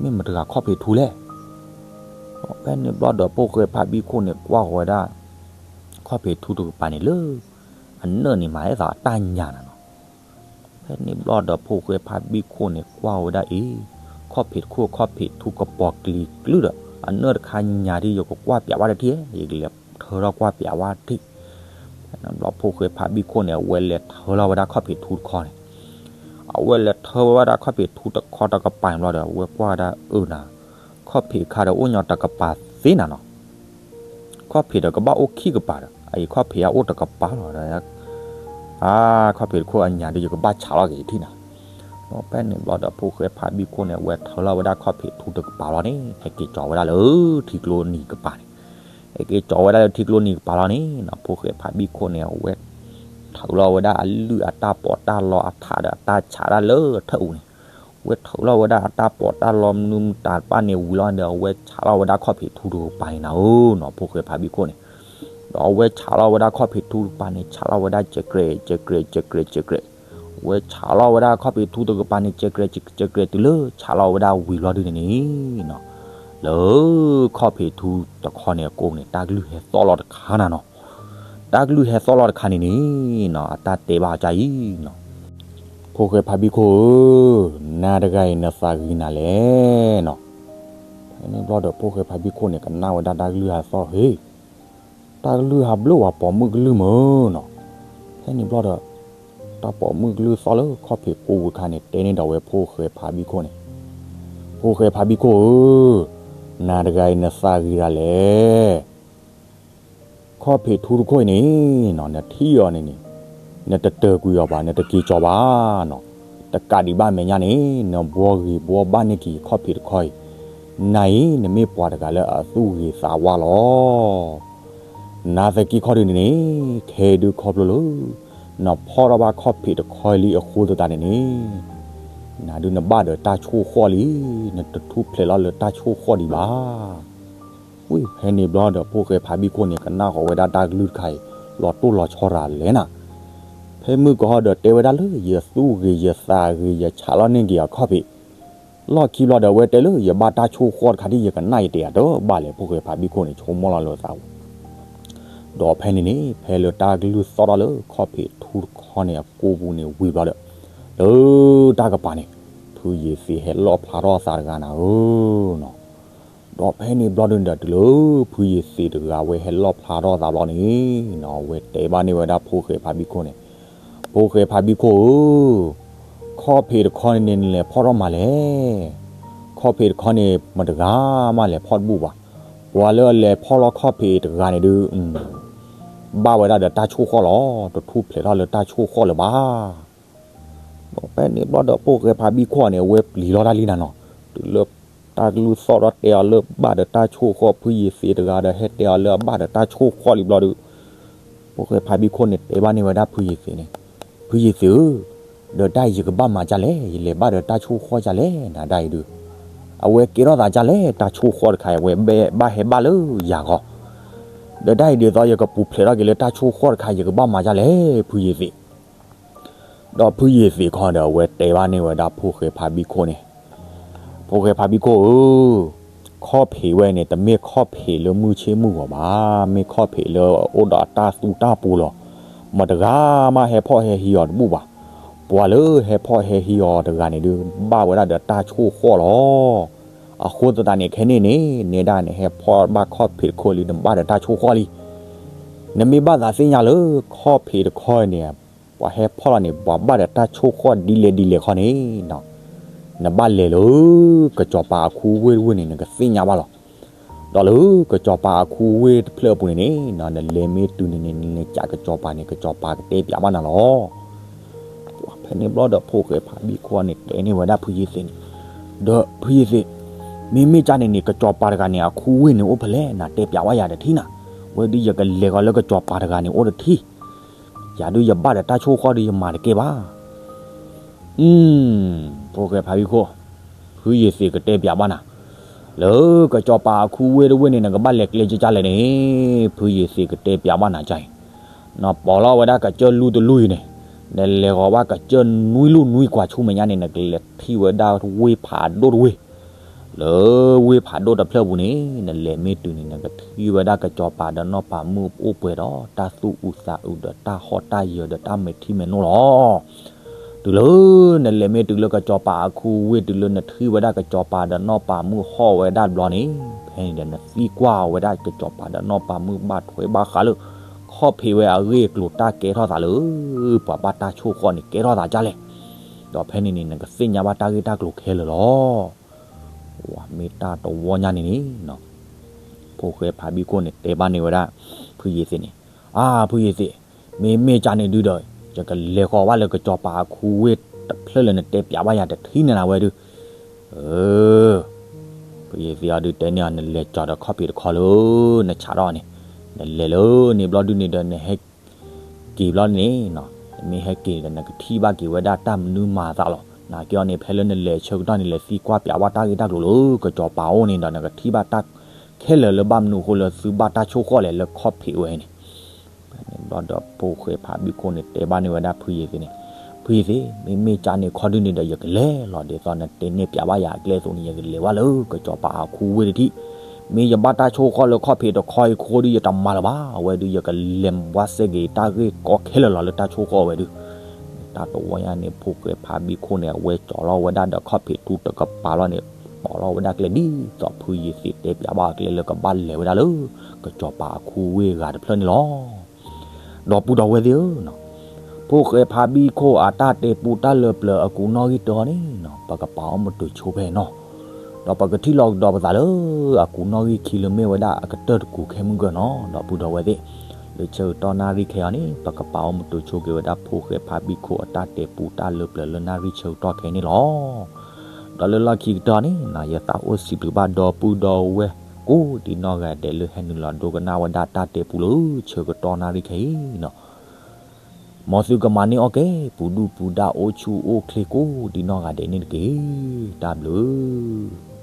မ့ၢ်မတၤတဂၤခီၣ်ဖံးထူလဲၣ်. ဒီးဖဲန့ၣ်ဘျီဒီး ဖိၣ်ဃဲဖးဘံၣ်ခိၣ်န့ၣ် ကွၢ်ဃီၤဝဲဒၣ် ခီၣ်ဖံးထူတကပၤန့ၣ်လၢ အနၢၣ်န့ၣ်မၤဟဲသးအတၢ်ညၣ်နၤနီၤ. ဖဲန့ၣ်ဘျီဒီး ဖိၣ်ဃဲဖးဘံၣ်ခိၣ်န့ၣ် ကွၢ်ဝဲဒၣ်အံၤ, ခီၣ်ဖံးတခီၣ်ခီၣ်ဖံးထူကပီၤကျံၤကျုာ်ဒီး အနၢၣ်တခါညၣ်ဒ် ယကကွၢ်ပျးဝဲတထံၣ်, ယကလဲၤထၢထီၣ်ကွၢ်ပျးဝဲတထံၣ်. ဖဲန့ၣ်ဘျီ ဖိၣ်ဃဲဖးဘံၣ်ခိၣ်န့ၣ် အဝဲလဲၤထၢလီၤဝဲဒၣ်ခီၣ်ဖံးထူတခီန့ၣ်, အဝဲလဲၤထၢဝဲဒၣ်ခီၣ်ဖံးထူတခီတကပၤန့ၣ်ဘျီဒီး အဝဲကွၢ်ဝဲဒၣ်အၢနၤ, ခီၣ်ဖံးခါဒီးအိၣ်ညီတကပၤသ့နၤနီၤ. ခီၣ်ဖံးဒီးကဘၣ်အိၣ်ခံကပၤဒီး အအံၤခီၣ်ဖံးအအိၣ်တကပၤလီၤဒီး အါ, ခီၣ်ဖံးတခိၣ်အညၣ်ဒီး ယကဘၣ်ဆးလီၤက့ၤယထံၣ်နၤ. ဖဲန့ၣ်ဘျီဒီး ဖိၣ်ဃဲဖးဘံၣ်ခိၣ်န့ၣ် အဝဲထုးလီၤဝဲဒၣ်ခီၣ်ဖံးထူတကပၤလီၤန့ၣ် ဟဲက့ၤကၠီၤဝဲဒၣ်လၢထံကျိနံၤကပၤန့ၣ်, ဟဲက့ၤကၠီၤဝဲဒၣ်လၢထံကျိနံၤကပၤလီၤန့ၣ်နီၤ, ဖိၣ်ဃဲဖးဘံၣ်ခိၣ်န့ၣ် အဝဲထုးလီၤဝဲဒၣ်အလုၢ်အတၢ်ပီးတၢ်လီအထးဒီးအတၢ်ဆးဒၣ်လၢထၢၣ်အူန့ၣ်, အဝဲထုးလီၤဝဲဒၣ်အတၢ်ပီးတၢ်လီမနုၤမတၤတဖၣ်န့ၣ်ဝံၤလီၤဒီး အဝဲဆးလီၤဝဲဒၣ်ခီၣ်ဖံးထူတကပၤန့ၣ်နၤဧၢနီၤ, ဖိၣ်ဃဲဖးဘံၣ်ခိၣ်န့ၣ် ဒီးအဝဲဆးလီၤဝဲဒၣ်ခီၣ်ဖံးထူတကပၤန့ၣ် ဆးလီၤဝဲဒၣ်ကဲးကြဲး ကဲးကြဲး ကဲးကြဲး ကဲးကြဲး, အဝဲဆးလီၤဝဲဒၣ်ခီၣ်ဖံးထူတကပၤန့ၣ် ကဲးကြဲး ကဲးကြဲး တုၤလၢဆးလီၤဝဲဒၣ်ဝံၤလီၤဒုန့ၣ်န့ၣ်နီၤ, လၢခီၣ်ဖံးထူတခီန့ၣ်အကိန့ၣ် တၢ်ကလုၢ်ဟဲသီၣ်လီၤတခါနၤနီၤ, တၢ်ကလုၢ်ဟဲသီၣ်လီၤတခါန့ၣ်န့ၣ်နီၤ အတၢ်တဲဘၣ်အီၤဒ်အံၤနီၤ, ဖိၣ်ဃဲဖးဘံၣ်ခိၣ်ဧၢ, နၤတဂၤအံၤနသးဂ့ၤနၤလဲၣ်နီၤ, ဖဲန့ၣ်ဘျီဒီးဖိၣ်ဃဲဖးဘံၣ်ခိၣ်န့ၣ် ကနၣ်ဝဲဒၣ်တၢ်ကလုၢ်ဟဲသီၣ်ဟ့ၣ် တၢ်ကလုၢ်ဟးဘျိၣ်ဝဲပိာ်မုၣ်ကလုၢ်မၢ်နီၤ, ဖဲန့ၣ်ဘျီဒီး တၢ်ပိာ်မုၣ်ကလုၢ်သီၣ်လၢခီၣ်ဖံးကိပူၤတခါန့ၣ် တဲန့ၢ်ဒီးဝဲဖိၣ်ဃဲဖးဘံၣ်ခိၣ်န့ၣ်, ဖိၣ်ဃဲဖးဘံၣ်ခိၣ်ဧၢ, နၤတဂၤအံၤနသးဂ့ၤဒၣ်လဲၣ် ခီၣ်ဖံးထူတခိၣ်အံၤန့ၣ်နီၤ နထံၣ်အီၤန့ၣ်န့ၣ် နတတၢၤကွံာ်အီၤဘၣ် နတက့ၤကၠီၤဘၣ်နီၤ, တကးဒံးဘၣ်မဲာ်ညါန့ၣ် နဘှီဂ့ၤဘှီဘၣ်န့ၢ်က့ၤခီၣ်ဖံးတခီအံၤ, နၤအံၤ နမ့ၢ်ပှၤတဂၤလၢအသူၣ်ဂ့ၤသးဝါလီၤ. နသက့ခီဒုန့ၣ်န့ၣ် ခဲအံၤဒုခီဖျိလၢ နဖီၣ်ထီၣ်ဘၣ်ခီၣ်ဖံးတခီအံၤလံအဃိသတးန့ၣ်န့ၣ် နၤဒုနဘၣ်ဒီးတၢ်ဆိၣ်ဃီၣ်လံ, နတထူၣ်ဖျဲးလီၤလၢတၢ်ဆိၣ်ဃီၣ်ဒံးဘၣ်. ဝံၤဖဲန့ၣ်ဘျီဒီးဖိၣ်ဃဲဖးဘံၣ်ခိၣ်န့ၣ် ကနၣ်ဃီၤဝဲဒၣ်တၢ်ကလုၢ်တခါအံၤ လီၤတိၢ်လီၤဆီရၤလဲၣ်နၤ, ဖဲမုၢ်ကဟီဒီးတဲဝဲဒၣ်လၢ ယသူၣ်ဂ့ၤယသးဂ့ၤ ယဆးလီၤန့ၢ်က့ၤအခီၣ်ဖံး လီၢ်ခံဘျီဒီး အဝဲတဲလၢ ယဘၣ်တၢ်ဆိၣ်ဃီၣ်တခါဒ်ယကနၣ်ယတဲအတဘၣ်လဲၣ်, ဖိၣ်ဃဲဖးဘံၣ်ခိၣ်န့ၣ် ဆိကမိၣ်လီၤလၢသးဝံၤ ဒီးဖဲန့ၣ်န့ၣ် ဖဲလၢတၢ်ကလုၢ်သီၣ်ထီၣ်လၢခီၣ်ဖံးထူတခီန့ၣ်အကိပူၤန့ၣ်ဝံၤဘျီဒီး လၢတၢ်ကပၤန့ၣ် ဖုယ့ၤသ့းဟဲလီၣ်ဖျါထီၣ်အသးတဂၤနၤဧၢနီၤ, ဒီးဖဲန့ၣ်ဘျီဒုန့ၣ်ဒီး တုၤလၢဖုယ့ၤသ့းတဂၤဝဲဟဲလီၣ်ဖျါထီၣ်အသးဘျီန့ၣ်နီၤ အဝဲတဲဘၣ်န့ၢ်ဝဲဒၣ်ဖိၣ်ဃဲဖးဘံၣ်ခိၣ်န့ၣ်, ဖိၣ်ဃဲဖးဘံၣ်ခိၣ်ဧၢ, ခီၣ်ဖံးတခီန့ၣ်န့ၣ် နလဲၤဖီၣ်ထီၣ်မၤလဲၣ်, ခီၣ်ဖံးတခီန့ၣ် မတဂၤမးလဲၤဖီၣ်တဘူၣ်ဘၣ်, ပှၤလၢအလဲၤဖီၣ်လီၤခီၣ်ဖံးတဂၤန့ၣ်ဒုး ဘၣ်ဝဲဒၣ်ဒီးတၢ်ဆိၣ်ဃီၣ်လီၤ, တထူၣ်ဖျဲးထီၣ်လၢတၢ်ဆိၣ်ဃီၣ်လၢၤဘၣ်. ဒီးဖဲန့ၣ်ဘျီဒီးဖိၣ်ဃဲဖးဘံၣ်ခိၣ်န့ၣ် အဝဲပျံၤလီၤတၢ်လံနၤနီၤ, တုၤလၢတၢ်ကလုၢ်သီၣ်ထီၣ်တဲအီၤလၢဘၣ်ဒီးတၢ်ဆိၣ်ဃီၣ် ဖုယ့ၤသ့းတဂၤဒီး ဟဲတဲအီၤလၢအဘၣ်ဒီးတၢ်ဆိၣ်ဃီၣ်လံဘျီဒုး ဖိၣ်ဃဲဖးဘံၣ်ခိၣ်န့ၣ် တဲဘၣ်န့ၢ်ဝဲဒၣ်ဖုယ့ၤသ့းန့ၣ်, ဖုယ့ၤသ့းဧၢ, ဒီးတၢ်အံၤယကဘၣ်မၤဒ်လဲၣ်, ယလဲၤဘၣ်ဒီးတၢ်ဆိၣ်ဃီၣ်ဒ်လဲၣ် နၤဒၣ်အံၤဒုး, အဝဲကဲထီၣ်သးဒ်လဲၣ် တၢ်ဆိၣ်ဃီၣ်တခါအံၤ အဝဲဘၣ်ဟဲဘၣ်လၢယၤဂီၢ်, ဒီးတၢ်အံၤဒ်သိးယကပူၤဖျဲးထီၣ်က့ၤလၢတၢ်ဆိၣ်ဃီၣ်တခါ ယကဘၣ်မၤဒ်လဲၣ် ဖုယ့ၤသ့း ဒီးဖုယ့ၤသ့းခီဒီး အဝဲတဲဘၣ်န့ၢ်ဝဲဒၣ်ဖိၣ်ဃဲဖးဘံၣ်ခိၣ်န့ၣ်, ဖိၣ်ဃဲဖးဘံၣ်ခိၣ်ဧၢ, ခီၣ်ဖံးဝဲန့ၣ် တမ့ၢ်ခီၣ်ဖံးလၢမုၢ်ဆ့ၣ်မုၢ်ဂီၤဘၣ်, မ့ၢ်ခီၣ်ဖံးလၢအအိၣ်ဒီးအတၢ်သူတၢ်ပူၤလီၤ. မတဂၤမးဟဲဖီၣ်ဟဲဟံးအီၤတဘူၣ်ဘၣ်. ပှၤလၢဟဲဖီၣ်ဟဲဟံးအီၤတဂၤန့ၣ်ဒုး ဘၣ်ဝဲဒၣ်ဒီးတၢ်ဆိၣ်ဃီၣ်လီၤ. အဃိသတးန့ၣ် ခဲန့ၣ်န့ၣ် နဲဒၣ်နဟဲဖီၣ်ဘၣ်ခီၣ်ဖံးတခီလံ နဘၣ်ဒီးတၢ်ဆိၣ်ဃီၣ်လံ. နမ့ၢ်ဘၣ်သးသ့ၣ်ညါလၢခီၣ်ဖံးတခီန့ၣ် ပှၤဟဲဖီၣ်လီၤန့ၣ် ပှၤဘၣ်ဒီးတၢ်ဆိၣ်ဃီၣ်ဒ်လဲၣ်ဒ်လဲၣ်ခီန့ၣ် နဘၣ်လဲၤလၢကစီၤပၤအခူဝ့ၢ်တဝ့ၢ်န့ၣ် နကသ့ၣ်ညါဘၣ်လီၤ. ဒီးလၢကစီၤပၤအခူဝ့ၢ်တဖျၢၣ်အပူၤန့ၣ်န့ၣ် နလဲၤမ့ၢ်တုၤန့ၣ်န့ၣ် နလဲၤကးကစီၤပၤန့ၣ် ကစီၤပၤကတဲပၠးဘၣ်နၤလီၤ. ဖဲန့ၣ်ဘျီဒီးဖိၣ်ဃဲဖးဘံၣ်ခိၣ်န့ၣ် တဲန့ၢ်ဝဲဒၣ်ဖုယ့ၤသ့းန့ၣ်, ဒီးဖုယ့ၤသ့း, မ့မ့ၢ်ကၢ်န့ၣ်န့ၣ် ကစီၤပၤတဂၤန့ၣ် အခူဝ့ၢ်န့ၣ်အိၣ်ဖဲလဲၣ် နတဲပၠးဝဲယၤတထံၣ်နၤ. ဝဲဒုးယကလဲၤဃီၤလၢကစီၤပၤတဂၤန့ၣ်အိၣ်တထံၣ်. ယၤဒုးယဘၣ်ဒီးတၢ်ဆိၣ်ဃီၣ်ဒုးယမၤတကဲဘၣ်. အ ဖိၣ်ဃဲဖးဘံၣ်ခိၣ်, ဖုယ့ၤသ့းကတဲပၠးဘၣ်နၤ, လၢကစီၤပၤအခူဝ့ၢ်တဝ့ၢ်န့ၣ် နကဘၣ်လဲၤကျဲကၢ်ကၢ်လဲၣ်န့ၣ်, ဖုယ့ၤသ့းကတဲပၠးဘၣ်နၤကၢ်အံၤ, နပိာ်လီၤဝဲဒၣ်ကစၢၢ်လူၢ်တလူၢ်အံၤန့ၣ်, နလဲၤဃီၤဘၣ်ကစၢၢ်နွံလူၢ်နွံကွၢ်ဆူမဲာ်ညါန့ၣ် နကလဲၤထံၣ်ဝဲဒၣ်ဝ့ၢ်ဖးဒိၣ်တဝ့ၢ် လၢဝ့ၢ်ဖးဒိၣ်တဖျၢၣ်ပူၤန့ၣ် နလဲၤမ့ၢ်တုၤန့ၣ် နကထံၣ်ဝဲဒၣ်ကစီၤပၤဒီးနီၢ်ပၤမုၣ်အိၣ်ပှဲၤဒီးတၢ်သူၣ်အုးသးအုးဒီးတၢ်ဟီၣ်တၢ်ယၢၤဒီးတၢ်မဲာ်ထံမဲာ်နိလီၤ. တုၤလၢနလဲၤမ့ၢ်တုၤလၢကစီၤပၤအခူဝ့ၢ် တုၤလၢနထံၣ်ဝဲဒၣ်ကစီၤပၤဒီးနီၢ်ပၤမုၣ်ဟီၣ်ဝဲဒၣ်တဘျီန့ၣ် ဖဲန့ၣ်ဒီးနသံကွၢ်ဝဲဒၣ်ကစီၤပၤဒီးနီၢ်ပၤမုၣ်ဘၣ်ထွဲဘၣ်ဃးလၢ ခီၣ်ဖံးဝဲအဂ့ၢ်အကျိၤတၢ်ကဲထီၣ်သးလၢ ပှၤဘၣ်တၢ်ဆိၣ်ဃီၣ်န့ၣ် ကဲထီၣ်သးဒ်လဲၣ်. ဒီးဖဲန့ၣ်န့ၣ် နကသ့ၣ်ညါဘၣ်တၢ်ဂ့ၢ်တၢ်ကျိၤခဲလၢာ်လီၤ. မ့ၢ်တၢ်တဝီညါန့ၣ်န့ၣ် ဖိၣ်ဃဲဖးဘံၣ်ခိၣ်န့ၣ် တဲဘၣ်န့ၢ်ဝဲဒၣ် ဖုယ့ၤသ့းန့ၣ်, အါ ဖုယ့ၤသ့း, မ့မ့ၢ်ကၢ်န့ၣ်ဒုဒီး ယကလဲၤဃီၤဘၣ်လၢကစီၤပၤအခူဝ့ၢ် တဖျၢၣ်လၢနတဲပၠးဘၣ်ယၤတထံၣ်န့ၣ်နၤဝဲဒုး, အၢ ဖုယသ့အီၤဒုးတဲန့ၢ်အီၤ နလဲၤကၠီၤဒီးခီၣ်ဖံးတခီလၢ နဆးထီၣ်န့ၣ်, နလဲၤလၢန့ၣ်ဘျီဒုးန့ၣ်ဒီး နဟဲက့ၤဘျီန့ၣ်နီၤ, မ့ၢ်ဟဲက့ၤဒီး နကထံၣ်ဘၣ်က့ၤဝဲဒၣ်တၢ်မနုၤမၤအသးလီၤ. နာ်က့အီၤန့ၣ် ဖဲလၢနလဲၤဆၢကတီၢ်န့ၣ် လဲၤသံကွၢ်ပၠးဘၣ်တၢ်ဂ့ၢ်တၢ်ကျိၤလၢ ကစီၤပၤအအိၣ်န့ၣ်ဒီး နကထံၣ်ဘၣ်တၢ်ခဲလၢာ်လၢ ဘၣ်မနုၤအဃိလၢသုဘၣ်တၢ်ဆိၣ်ဃီၣ်လဲၣ်လၢခီၣ်ဖံးဝဲန့ၣ် ဖဲန့ၣ်ဘျီဒီး ဖိၣ်ဃဲဖးဘံၣ်ခိၣ်န့ၣ် တဲဘၣ်န့ၢ်ဝဲဒၣ်ဖုယသ့န့ၣ်, ဖုယသ့, မ့မ့ၢ်ကန့ၣ်ခီဒုးန့ၣ်ဒီး ယကလဲၤလီၤ. ဒ်သိးနတဲန့ၢ်ပၠးဘၣ်ယၤအကျဲအသိးန့ၣ် ယကလဲၤဘၣ်လၢကစီၤပၤအခူဝ့ၢ်တထံၣ်. မ့ၢ်ယဘၣ်တၢ်ဆိၣ်ဃီၣ်လၢခီၣ်ဖံးတခီအံၤအဃိဒီး ယတမၤလၢၤဘၣ်. အဝဲဒုး ယကလဲၤဝါစဲက့ၤတၢ်ဂ့ၢ်ကီခဲလၢာ်လီၤလၢတၢ်ဆိၣ်ဃီၣ်ဝဲဒုး. တၢ်တဝီညါန့ၣ် ဖိၣ်ဃဲဖးဘံၣ်ခိၣ်န့ၣ် အဝဲကၠီၤလီၤဝဲဒၣ်ဒီးခီၣ်ဖံးထူတကပၤလီၤန့ၣ်, ပိာ်လီၤဝဲဒၣ်ကျဲဒ်သိးဖုယသ့တဲပၠးဘၣ်အကျဲလၢ ကဘၣ်လဲၤဝဲဒၣ်လၢ ကစီၤပၤအခူဝ့ၢ်ဂၤတဖျၢၣ်န့ၣ်လီၤ. ဒီပုၢ်ဒီဝဲၢ်သ့ၣ်ဧၢ, ဖိၣ်ဃဲဖးဘံၣ်ခိၣ်အတၢ်တဲပူတၢ်လၢပျၢၤအကူးနီၣ်ဂံၢ်တၢန့ၣ်နီၤ, ပကပာ်အီၤမတုၤဆိဖဲနီၤ, ဒီးပကထံၣ်လိာ်ကဒီးပသးလၢ အကူးနီၣ်ဂံၢ်ခံလၢမ့ၢ်ဝဲဒၣ်အကတၢၢ်တကူးခဲမုၢ်ဂၢၢ်နီၤ. ဒီပုၢ်ဒီဝဲၢ်သ့ၣ်, လၢဆၢကတီၢ်နၣ်ရံၣ်ခဲအံၤန့ၣ် ပကပာ်အီၤမတုၤဆိက့ၤဝဲဒၣ် ဖိၣ်ဃဲဖးဘံၣ်ခိၣ်အတၢ်တဲပူတၢ်လၢပျၢၤလၢနၣ်ရံၣ်ဆၢကတီၢ်ခဲအံၤန့ၣ်လီၤ. ဒီးလၢလီၢ်ခံကတၢၢ်န့ၣ်နီၤ, ယသးအိၣ်စံးဘျုးဘၣ်ဒီပုၢ်ဒီဝဲၢ်ကိးဒံးနီၢ်ဂၤဒဲးလၢဟဲနုာ်လီၤဒိကနၣ်ဝဲဒၣ်တၢ်တဲပူလၢဆၢကတီၢ်နၣ်ရံၣ်ခဲအံၤနီၤ. မ်သုကမၤန့ၢ်အီၣ်ကဲ ပူၤဒုၣ်ပူၤဒါ အိၣ်ဆူၣ်အိၣ်ချ့ကိးဒံးနီၢ်ဂၤဒဲးန့ၣ်တက့ၢ်. တၢ်ဘျုး